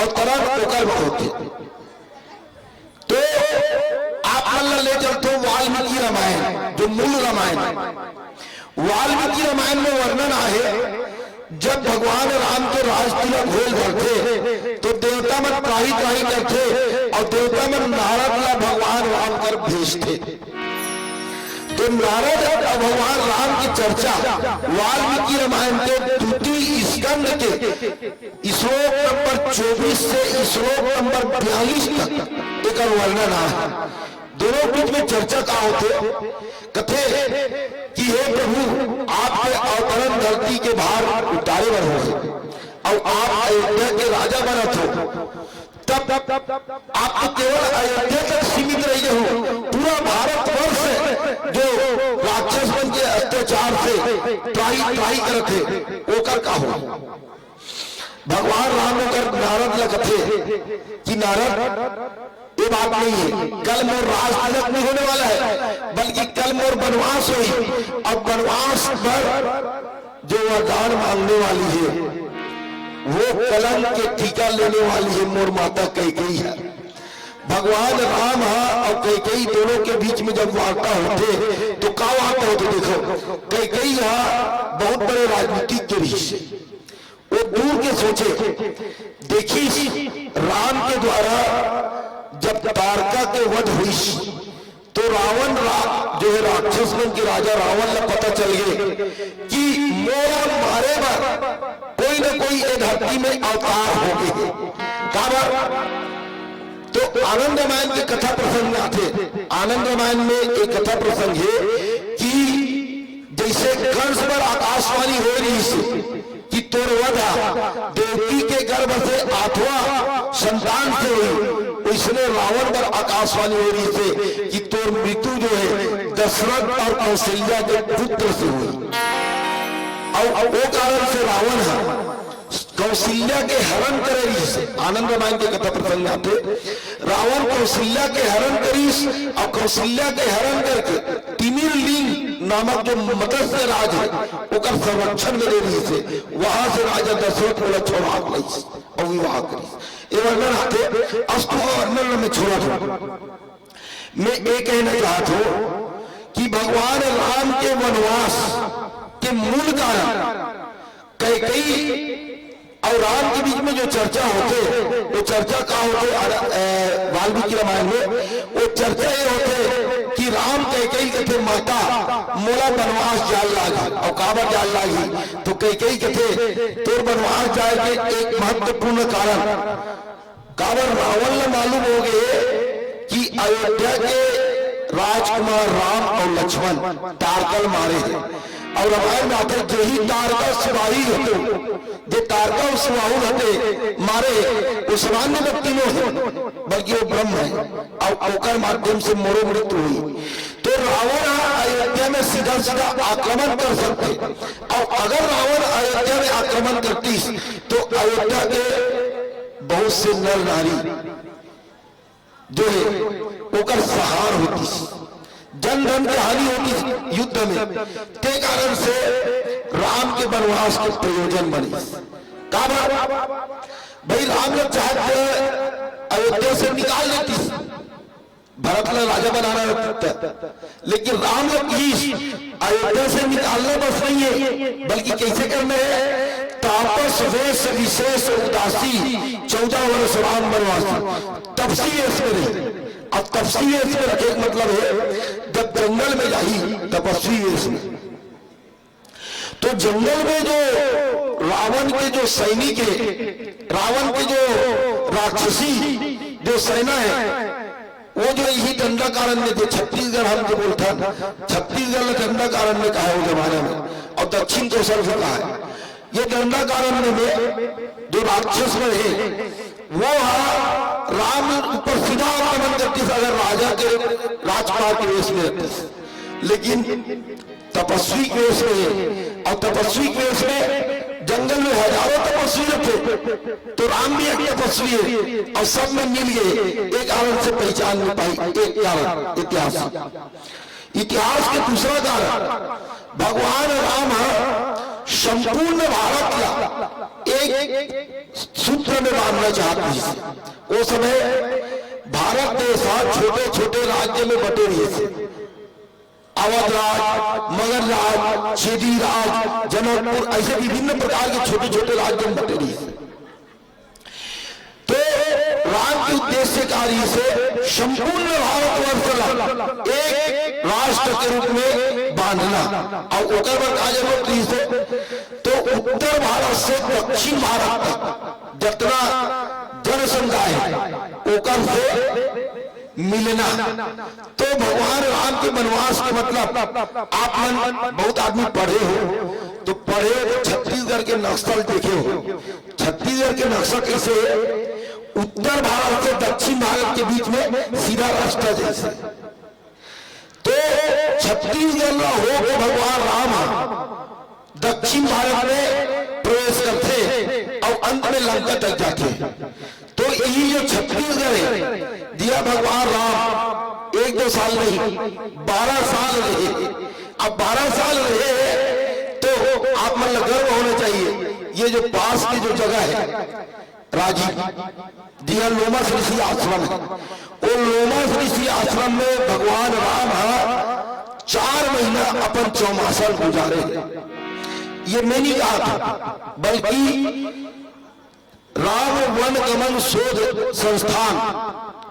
अवतरण ओकर बर होथे। तो आप मन ला ले चलथों वाल्मीकि रामायण, जो मूल रामायण। वाल्मीकि रामायण में वर्णन आहे, जब भगवान राम के राज तिलक होए ल धरथे, तो देवता मन त्राहि त्राहि करथे अउ देवता मन नारद ला भगवान राम कर भेजथे। तो नारद अउ भगवान राम के चर्चा वाल्मीकि रामायण के दूती स्कंद के श्लोक नंबर चौबीस से श्लोक नंबर बयालीस तक एकर वर्णन आय हे। दोनों बीच में चर्चा का होथे? कथे कि हे प्रभु, आपके अवतरण धरती के भार उतारे बर होय हे अउ आप अयोध्या के राजा बनत हो, तब आप तो केवल अयोध्या तक सीमित रह गे हो, पूरा भारतवर्ष जो राक्षस मन के अत्याचार से त्राही त्राही करत हे, ओकर का हो? भगवान राम ओकर नारद ल कथे कि नारद, ये बात नहीं है, कल मोर राज तिलक नहीं होने वाला है, बल्कि कल मोर वनवास होही। अब वनवास पर जो वरदान मांगने वाली है, वो कलंक के टीका लेने वाली है, मोर माता कैकेयी है। भगवान राम हा अउ कैकेयी दोनों के बीच में जब वार्ता होथे, तो का वार्ता होथे? देखो, कैकेयी हा बहुत बड़े राजनीतिज्ञ रहिस हे। वो दूर के सोचे, देखिस राम के द्वारा जब तारका के वध होइस, तो रावण रा-, जो है राक्षस मन के राजा रावण ला पता चल गे कि मोला मारे बर कोई न कोई ए धरती में अवतार हो गे हे। काबर? तो आनंद रामायण के कथा प्रसंग में आथे। आनंद रामायण में एक कथा प्रसंग हे कि जैसे कंस बर आकाशवाणी हो रहिस हे कि तोर वध देवकी के गर्भ से आठवां संतान से होही, वैसने रावण बर आकाशवाणी हो रहिस हे कि तोर मृत्यु जो है दशरथ अउ कौशल्या के पुत्र से होही। अउ वो कारण से रावण ह कौशल्या के हरण करे रहिस हे। आनंद रामायण के कथा प्रसंग में आथे, रावण कौशल्या के हरण करिस अउ कौशल्या के हरण करके तिमिर लिंग नामक जो मत्स्य राज हे, ओकर संरक्षण में दे रहिस हे। वहां से राजा दशरथ ओला छोड़ा लइस अउ विवाह करिस। ये वर्णन आथे, अस्तु का वर्णन में छोड़ा था। मैं ये कहना चाहत हूं कि भगवान राम के वनवास के मूल कारण कैकेयी अउ राम के बीच में जो चर्चा होथे, वो चर्चा का होथे? अर-, ए, वाल्मीकि रामायण में वो चर्चा ये होथे कि राम कैकेयी कथे, "माता, मोला वनवास जाय लागही।" अउ काबर जाय लागही? तो कैकेयी कथे, "तोर वनवास जाय के एक महत्वपूर्ण कारण, काबर रावण ल मालूम हो गे कि अयोध्या के राजकुमार राम अउ लक्ष्मण तारका ल मारे हे।" अउ रामायण में आथे, "जेही तारका सुबाहु होते।" जे तारका अउ सुबाहु ल मारे हे, वो सामान्य व्यक्ति नो हे, बल्कि वो ब्रह्म हे, अउ ओकर माध्यम से मोरो मृत्यु होही। तो रावण ह अयोध्या में सीधा सीधा आक्रमण कर सकथे, अउ अगर रावण अयोध्या में आक्रमण करतिस, तो अयोध्या के बहुत से नर नारी जो हे, ओकर संहार होतिस, जन धन के हानि होतिस युद्ध में। ते कारण से राम के वनवास के प्रयोजन बनिस। काबर? भाई, राम ल चाहत अयोध्या से निकाल देतिस, भरत ल राजा बनाना रहता, लेकिन राम ल किहिस, अयोध्या से निकालना बस नहीं है, बल्कि कैसे करना है? तापस वेश विशेष उदासी, चौदह वर्ष राम वनवासी। तपसी वेश में रही। अब तपसी वेश में रखे के मतलब है, जब जंगल में जाही तपस्वी वेश में, तो जंगल में जो रावण के जो सैनिक है, रावण के जो राक्षसी जो सेना है, वो जो इही दंडकारण्य, जो छत्तीसगढ़ हम जो बोलथन, छत्तीसगढ़ ला दंडकारण्य कहा है वो जमाना में, अउ दक्षिण कोसल भी कहा है। ये दंडकारण्य में जो राक्षस मन हे, वो ह राम ऊपर सीधा आक्रमण करतिस, अगर राजा के राजकुमार के वेश में रहतिस। लेकिन तपस्वी के वेश में हे, अउ तपस्वी के वेश में जंगल में हजारों तपस्वी रहते, तो राम भी एक तपस्वी हे, अउ सब में मिल गे, एक कारण से पहचान नहीं पाई, एक कारण इतिहास। इतिहास के दूसरा कारण, भगवान राम ह संपूर्ण भारत ला एक सूत्र में बांधना चाहत रहिस। वो समय भारत देश ह छोटे-छोटे राज्य में बंटे रहिस। अवध राज, मगध राज, चेदी राज, जनकपुर, ऐसे विभिन्न प्रकार के छोटे-छोटे राज्य में बंटे रहिस। तो राम के उद्देश्य का रहिस हे संपूर्ण भारतवर्ष ला एक राष्ट्र के रूप में बांधना। अउ ओकर बर का जरूरत रहिस हे? तो उत्तर भारत से दक्षिण भारत तक जतना जन समुदाय हे, ओकर से मिलना। तो भगवान राम के वनवास के मतलब, आप मन बहुत आदमी पढ़े हो, तो पढ़े हो तो छत्तीसगढ़ के नक्शा ल देखे हो। छत्तीसगढ़ के नक्शा कैसे हे? उत्तर भारत से दक्षिण भारत के बीच में सीधा रास्ता जैसे। तो छत्तीसगढ़ ला होके भगवान राम ह दक्षिण भारत में प्रवेश करथे अउ अंत में लंका तक जाथे। तो यही जो छत्तीसगढ़ हे, जिहां भगवान राम एक दो साल नहीं, बारह साल रहे। अब बारह साल रहे हे, तो आप मन ला गर्व होना चाहिए। ये जो पास की जो जगह है, राजी, जिहां लोमश ऋषि आश्रम है, वो लोमश ऋषि आश्रम में भगवान राम ह चार महीना अपन चौमासा ल गुजारे। ये मैं नहीं कहा था, बल्कि राम वन गमन शोध संस्थान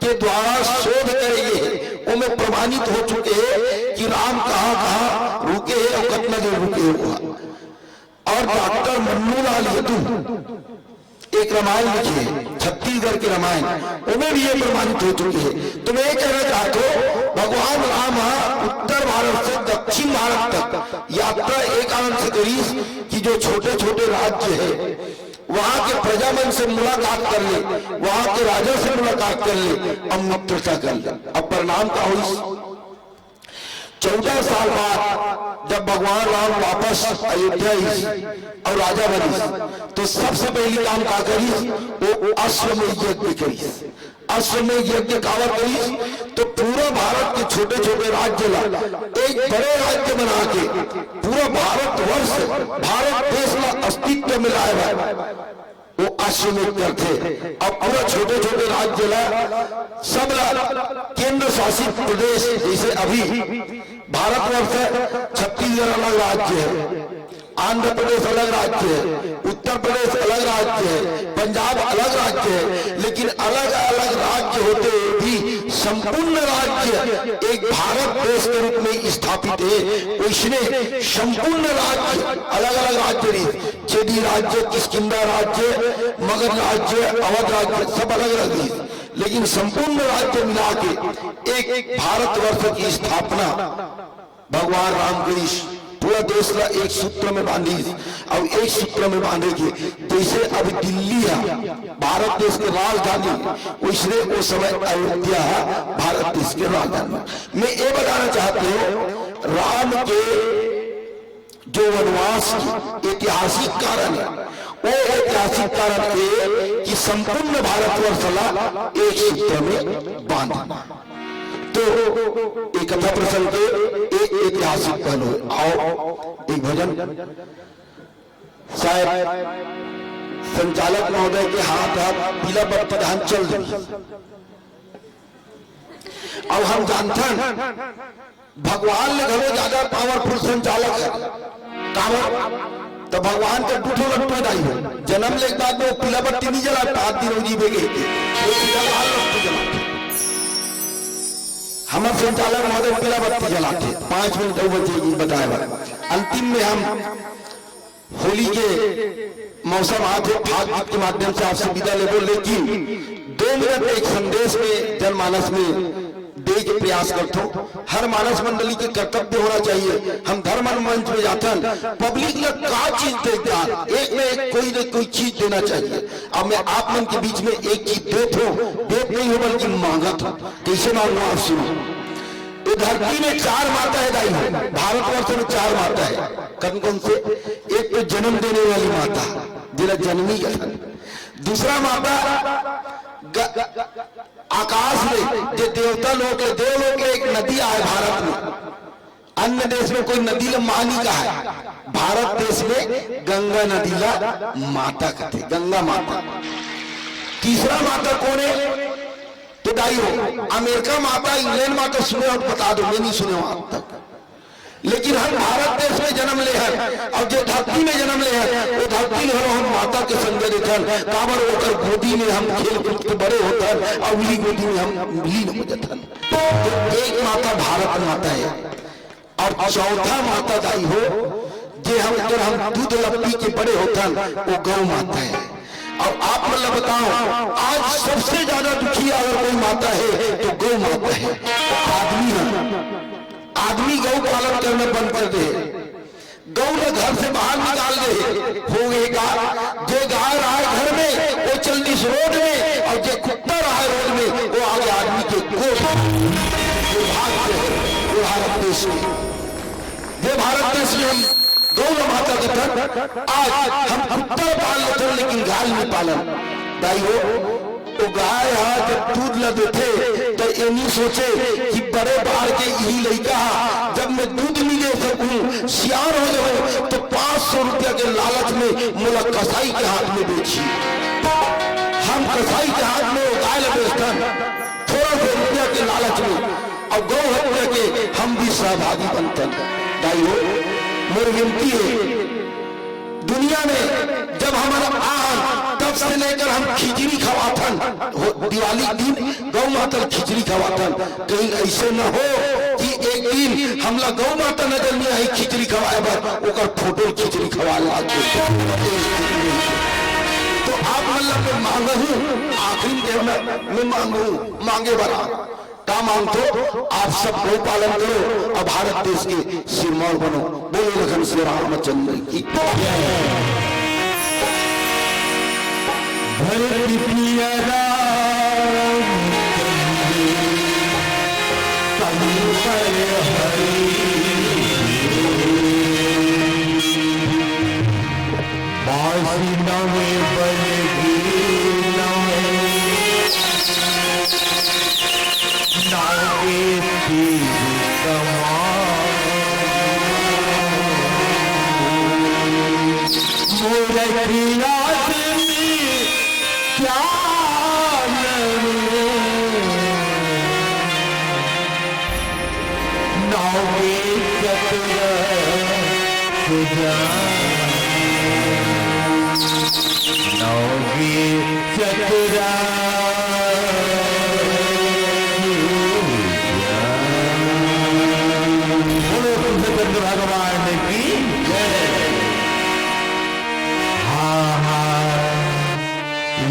के द्वारा शोध करे गे हे, ओमे प्रमाणित हो चुके हे कि राम कहाँ-कहाँ रुके हे अउ कितना दिन रुके हे वहाँ। अउ डॉक्टर मन्नूलाल यदु एक रामायण लिखे हे, छत्तीसगढ़ के रामायण, ओमे भी ये प्रमाणित हो चुके हे। तो मैं ये कहना चाहत हूँ, भगवान राम ह उत्तर भारत से दक्षिण भारत तक यात्रा ए कारण से करिस कि जो छोटे-छोटे राज्य हे, वहां के प्रजा मन से मुलाकात कर ले, वहां के राजा से मुलाकात कर ले, अब मित्रता कर ले। अब परिणाम का होइस? चौदह साल बाद जब भगवान राम वापस अयोध्या आइस अउ राजा बनिस, तो सबसे पहली काम का करिस? वो अश्वमेध यज्ञ करिस। अश्वमेध यज्ञ काबर करिस? तो पूरा भारत के छोटे-छोटे राज्य ला एक बड़े राज्य बना के पूरा भारतवर्ष, भारत देश ला अस्तित्व में लाए बर वो अश्वमेध करथे। अब पूरा छोटे-छोटे राज्य ला, सब ला केंद्र शासित प्रदेश, जैसे अभी भारतवर्ष है, छत्तीसगढ़ अलग राज्य है, आंध्र प्रदेश अलग राज्य है, उत्तर प्रदेश अलग राज्य है, पंजाब अलग राज्य है, लेकिन अलग-अलग राज्य होते हुए भी संपूर्ण राज्य एक भारत देश के रूप में स्थापित है। वैसने संपूर्ण राज्य, अलग-अलग राज्य नहीं, चेदी राज्य, किष्किंधा राज्य, मगध राज्य, अवध राज्य, सब अलग-अलग नहीं, लेकिन संपूर्ण राज्य मिला के एक भारतवर्ष की स्थापना भगवान राम करिस। पूरा देश ला एक सूत्र में बांधिस, अउ एक सूत्र में बांधे के, जैसे अभी दिल्ली है भारत देश के राजधानी, वैसने वो समय अयोध्या है भारत देश के राजधानी। मैं ये बताना चाहत हूँ, राम के जो वनवास के ऐतिहासिक कारण है, वो ऐतिहासिक कारण ये कि संपूर्ण भारतवर्ष ला एक सूत्र में बांधना। तो एक कथा प्रसंग के एक ऐतिहासिक पहलू है। आओ, एक भजन। शायद संचालक महोदय के हाथ, हाथ पीला बत्ती, हम चल देंगे। अब हम जानथन, भगवान ले घलो ज्यादा powerful संचालक है। काबर? तो भगवान के दू ठो लट्टू दाई हो। जन्म ले के बाद में वो पीला बत्ती नहीं जला, पाँच दिन हो जीवे के। वो पीला लाल लट्टू जलाथे। हमर संचालक महोदय पीला बत्ती जलाथे। पाँच मिनट हो बचे बताए बर। अंतिम में हम होली के मौसम आत हे, फाग गीत के माध्यम से आपसे विदा लेबो, लेकिन दो मिनट एक संदेश में जनमानस में दे के प्रयास करथो। हर मानस मंडली के कर्तव्य होना चाहिए। हम धर्म मंच में जाथन, public ला का चीज देथन, एक न एक कोई न कोई चीज देना चाहिए। अब मैं आप मन के बीच में एक चीज देत हो, देत नहीं हो बल्कि मांगत हो। कैसे मांगू आप सुनो। ये धरती में चार माता है दाई हो, भारतवर्ष में चार माता है। कौन कौन से? एक तो जन्म देने वाली माता, जेला जननी कथन। दूसरा माता ग-, आकाश में, जे देवता लोक ले, देवलोक ले एक नदी आए भारत में। अन्य देश में कोई नदी ला माँ नहीं कहा है, भारत देश में गंगा नदी ला माता कथे, गंगा माता। तीसरा माता कौन है? तो दाई हो, अमेरिका माता, इंग्लैंड माता सुने हो तो बता दो, मैं नहीं सुने हूं आज तक। लेकिन हम भारत देश में जन्म ले हन, अउ जे धरती में जन्म ले हन, वो धरती में हम माता के संग देथन, काबर ओकर गोदी में हम खेल कूद के बड़े होथन, अउ उही गोदी में हम लीन हो जथन। तो एक माता भारत माता हे, अउ चौथा माता दाई हो, जे हम, तोर हम दूध ल पी के बड़े होथन, वो गौ माता हे। अउ आप मन ल बताओ, आज सबसे ज्यादा दुखी अगर कोई माता हे, तो गौ माता हे। आदमी ह, आदमी गौ पालन करना बंद कर दे। गौ ल घर से बाहर निकाल दे। हो गे का, जे गाय रहे घर में, वो चल दिस रोड में, अउ जे कुत्ता रहे रोड में, वो आगे आदमी के गोद में। ये भारत देश, ये भारत देश में, ये भारत देश में हम गौ ल माता कथन। आज हम कुत्ता पाल लेथन, लेकिन गाय नहीं पालन। दाई हो, वो गाय ह जब दूध ल देथे, त ये नी सोचे कि बड़े बाढ़ के इही लइका ह, जब मैं दूध नी दे सकूं, सियान हो जाऊं, तो पाँच सौ रुपया के लालच में मोला कसाई के हाथ में बेची। हम कसाई के हाथ में वो गाय ल बेचथन, थोड़ा से रुपया के लालच में, अउ गौ हत्या के हम भी सहभागी बनथन। दाई हो, मोर विनती हे, दुनिया में जब हमन आहन, तब से लेकर हम खिचड़ी खवाथन। हो, दिवाली के दिन गौ माता ल खिचड़ी खवाथन। कहीं ऐसे न हो कि एक दिन हमला गौ माता नजर में आई खिचड़ी खवाए बर, ओकर फोटो ल खिचड़ी खवाए लाग गे। तो आप मन ल मैं मांगहूं, आखिरी में मैं मांगहूं, मांगे बर आ। का मांगथो? आप सब गौ पालन करो अउ भारत देश के सिरमौर बनो। बोलो लखन श्री रामचंद्र की जय। धरती पिया रामचंद्र, तन पर हरि। बासी नवे बलगी नवे, नवे तीर कमान। मूरख आदमी क्या नवे? नौगे चतुर सुजान, नौगे चतुर सुजान। बोलो कृष्णचंद्र भगवान की जय। हा हा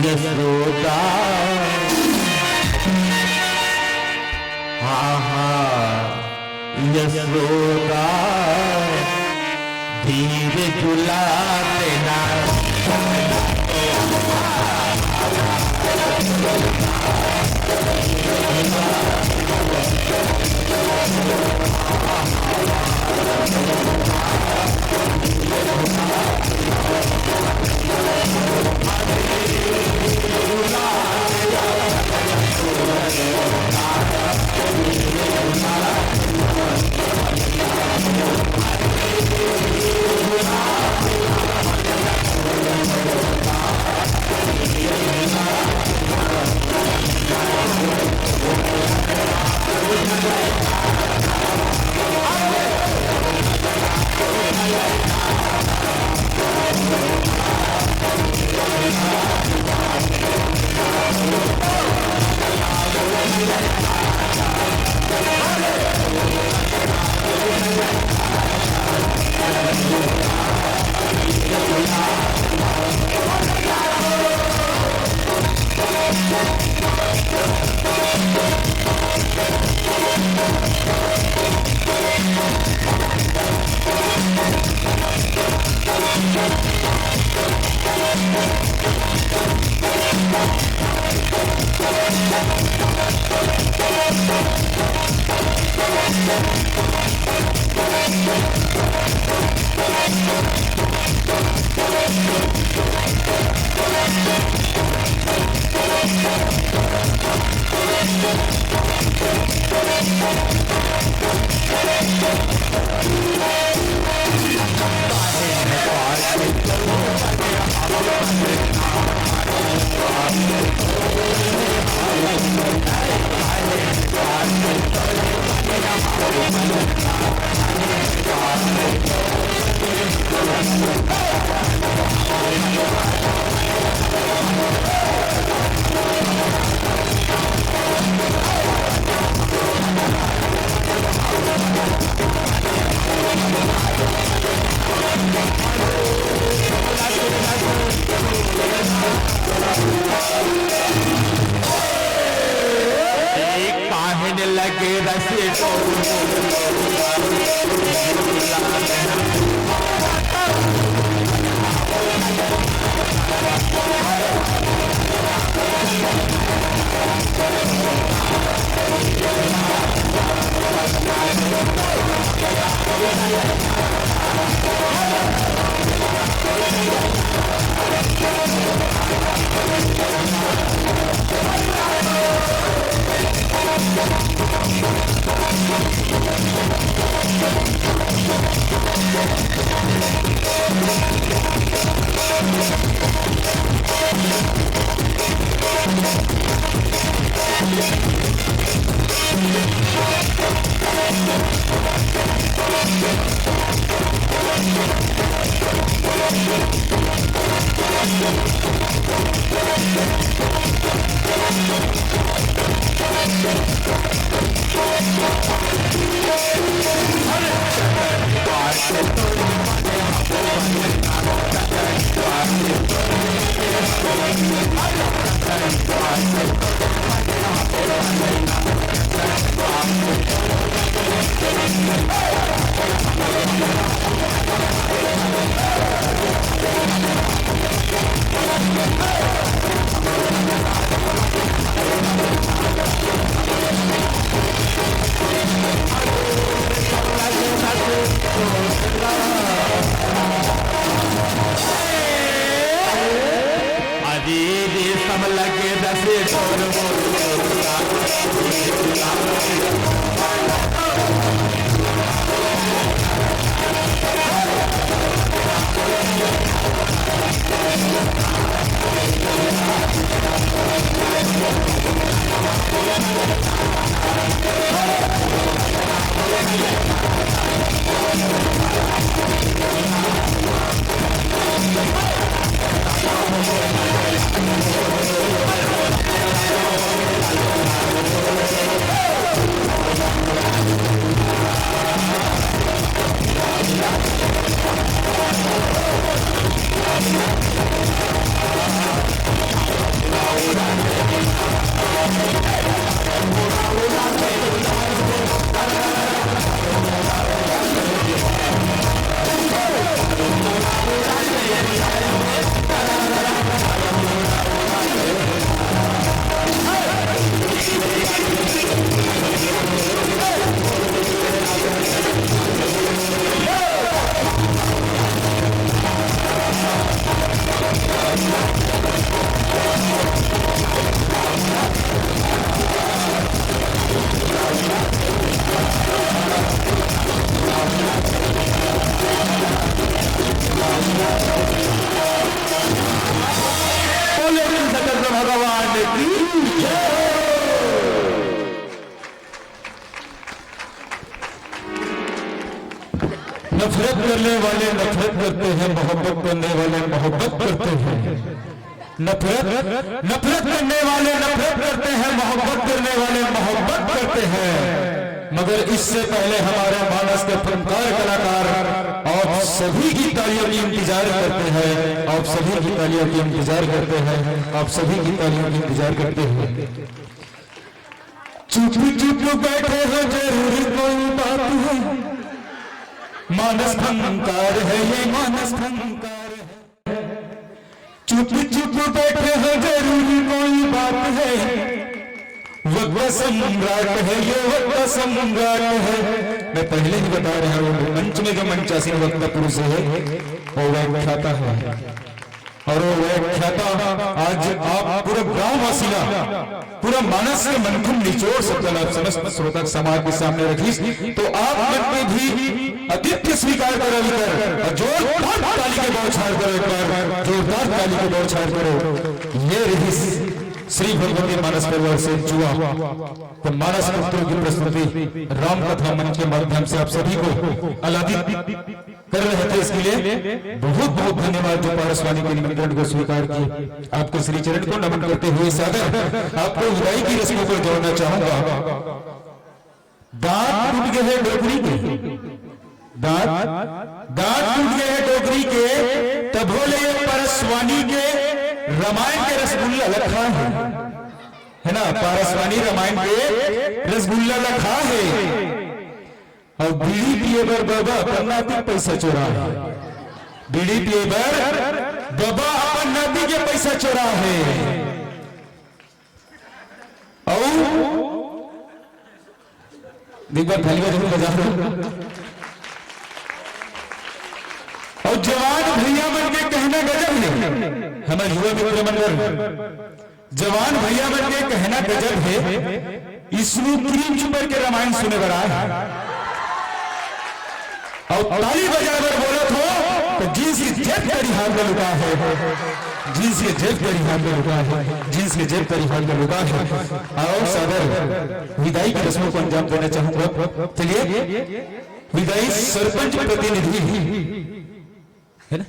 यशोदा, हा हा यशोदा, धीर झुला देना। काहे न लगे रसे तो अरे रे, सब लगे रसे ढोल मोर। बोले शंकर भगवान की जय। नफरत करने वाले नफरत करते हैं, मोहब्बत करने वाले मोहब्बत करते हैं। नफरत, नफरत करने वाले नफरत करते हैं, मोहब्बत करने वाले मोहब्बत करते हैं। मगर इससे पहले हमारे मानस के फनकार कलाकार आप सभी की तालियों की इंतजार करते हैं, आप सभी की तालियों की इंतजार करते हैं, आप सभी की तालियों की इंतजार करते हैं। चुप चुप बैठे हो, जरूर कोई बात है। मानस फनकार है ये, मानस फनकार है। चुप चुप बैठे हो, जरूर कोई बात है। वक्त सम्राट है ये, वक्त सम्राट है। मैं पहले ही बता रहा हूँ, मंच में जो मंचासीन वक्ता पुरुष है, वो व्याख्याता है। और वो व्याख्याता आज आप पूरा गांव वासी ला, पूरा मानस के मनखुन निचोड़ शब्द ला आप समस्त श्रोता समाज के सामने रखिस, तो आप मन के भी आतिथ्य स्वीकार करो इकर, और जोरदार ताली के बौछार करो एक बार, जोरदार ताली के बौछार करो। ये रहिस श्री भगवती मानस परिवार से जुआ, तो मानस पुत्रों की प्रस्तुति राम कथा मंच के माध्यम से आप सभी को अलादित कर रहे थे। इसके लिए बहुत बहुत धन्यवाद जो पारसवानी के निमंत्रण को स्वीकार किए। आपके श्री चरण को नमन करते हुए सादर आपको विदाई की रस्मों पर जोड़ना चाहूंगा। दांत टूट गए हैं डोकरी के, दांत दांत टूट गए हैं डोकरी के, तभो ले ये पारसवानी के रामायण के रसगुल्ला लखा है, है ना? पारसवानी रामायण के रसगुल्ला लखा है। अउ बीड़ी पिए बर बबा अपन नाती के पैसा चोरा हे। बीड़ी पिए बर बबा अपन नाती के पैसा चोरा हे। अउ एक बार थाली बजा दो। अउ जवान भैया मन के कहना गजब हे, हमर युवा मित्र मन बर जवान भैया मन के कहना गजब हे, स्नो क्रीम छुपर के रामायण सुने बर आए हे। अउ ताली बजाए बर बोलत हो, त जींस के जेब तरी हाथ में लुका हे, जींस के जेब तरी हाथ में लुका हे, जींस के जेब तरी हाथ में लुका हे। अउ सादर विदाई की रस्मों को अंजाम देना चाहूंगा। चलिए, विदाई सरपंच प्रतिनिधि, है ना?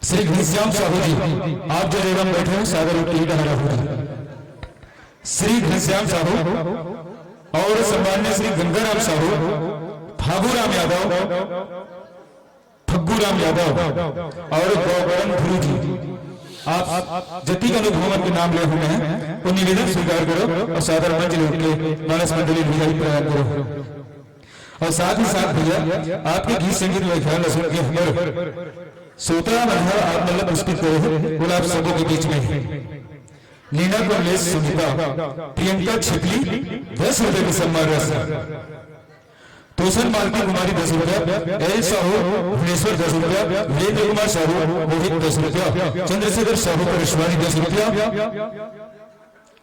श्री घनश्याम साहू जी, आप जो जगह में बैठे हो, सादर उठ के इधर आ जाओ। श्री घनश्याम साहू और सम्माननीय श्री गंगाराम साहू, फागू राम यादव, फग्गू राम यादव और गौकरण गुरु जी, आप जतिक अनुभव के नाम ले हुए हैं, वो निवेदन स्वीकार करो और सादर मंच ले उठ के मानस मंडली विदाई प्रदान करो। और साथ ही साथ भैया, आपके गीत संगीत में ख्याल रसूल के हमर श्रोता मन ह आप मतलब पुरस्कृत करे हे, बोला आप सबों के बीच में। लीना कमलेश सुनीता, प्रियंका छिपली, दस रुपए की सम्मान राशि। तोसन मालती कुमारी, दस रुपया। एल साहू, भुवनेश्वर, दस रुपया। वीरेंद्र कुमार साहू, मोहित, दस रुपया। चंद्रशेखर साहू, परसवानी, दस रुपया।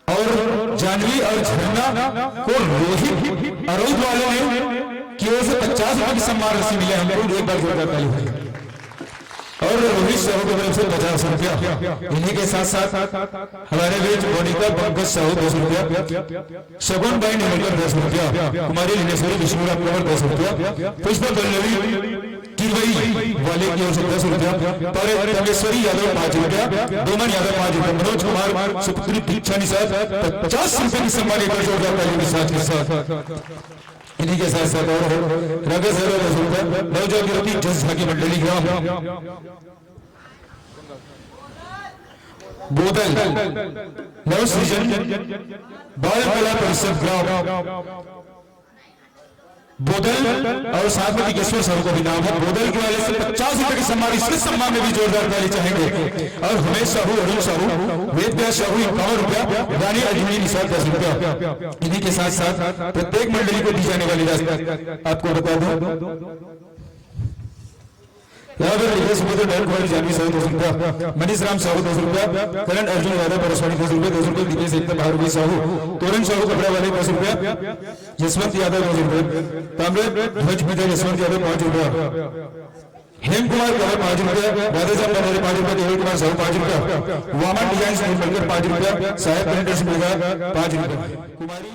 और जानवी और झरना को रोहित अरौद वालों ने की ओर से पचास रुपए की सम्मान राशि मिले हमको, एक बार जोरदार ताली हो जाए। और रोहित साहू की तरफ से पचास रुपया। इन्हीं के साथ साथ हमारे बीच मोनिका पंकज साहू, दस रुपया, शगुन बाई नेवलकर, दस रुपया, कुमारी लिंगेश्वरी विष्णुराम कुमार, दस रुपया, पुष्पा पल्लवी किरवई वाले की ओर से दस रुपया, पर तमेश्वरी यादव, पाँच रुपया, डोमन यादव, पाँच रुपया, मनोज कुमार सुपुत्री दीक्षा निषाद, पचास रुपए की सम्मान, एक बार जोरदार ताली के साथ, के साथ। इन्हीं के साथ साथ और रगत सर, दस रुपया, नवजागृति जस झांकी मंडली ग्राम बोदल, नव सृजन बाल कला परिषद ग्राम बोदल और साथ में दिगेश्वर साहू को भी नाम है। बोदल के वाले से पचास रुपए की सम्मान, इसके सम्मान में भी जोरदार ताली चाहेंगे। और हमेश साहू, अरुण साहू, वेद व्यास साहू, इक्यावन रुपया, दानी अजमेरी निषाद, दस रुपया। इन्हीं के साथ साथ प्रत्येक मंडली को दी जाने वाली राशि आपको बता दूं, यहाँ पर लिखे सुपुत्र नयन कुमारी जानवी साहू, दस रुपया, मनीष राम साहू, दस रुपया, करण अर्जुन यादव परसवानी, दस रुपया, दस रुपया, दीपेश एकता, बारह रुपया साहू, तोरण साहू कपड़ा वाले, दस रुपया, यशवंत यादव, दस रुपया, ताम्र ध्वज विजय यशवंत यादव, पाँच रुपया, हेम कुमार कंवर, पाँच रुपया, राधेश्याम भंडारी, पाँच रुपया, देवेंद्र कुमार साहू, पाँच रुपया, वामन डिजाइन निर्मलकर, पाँच रुपया, साहेब प्रिंटर्स मेघा, पाँच रुपया, कुमारी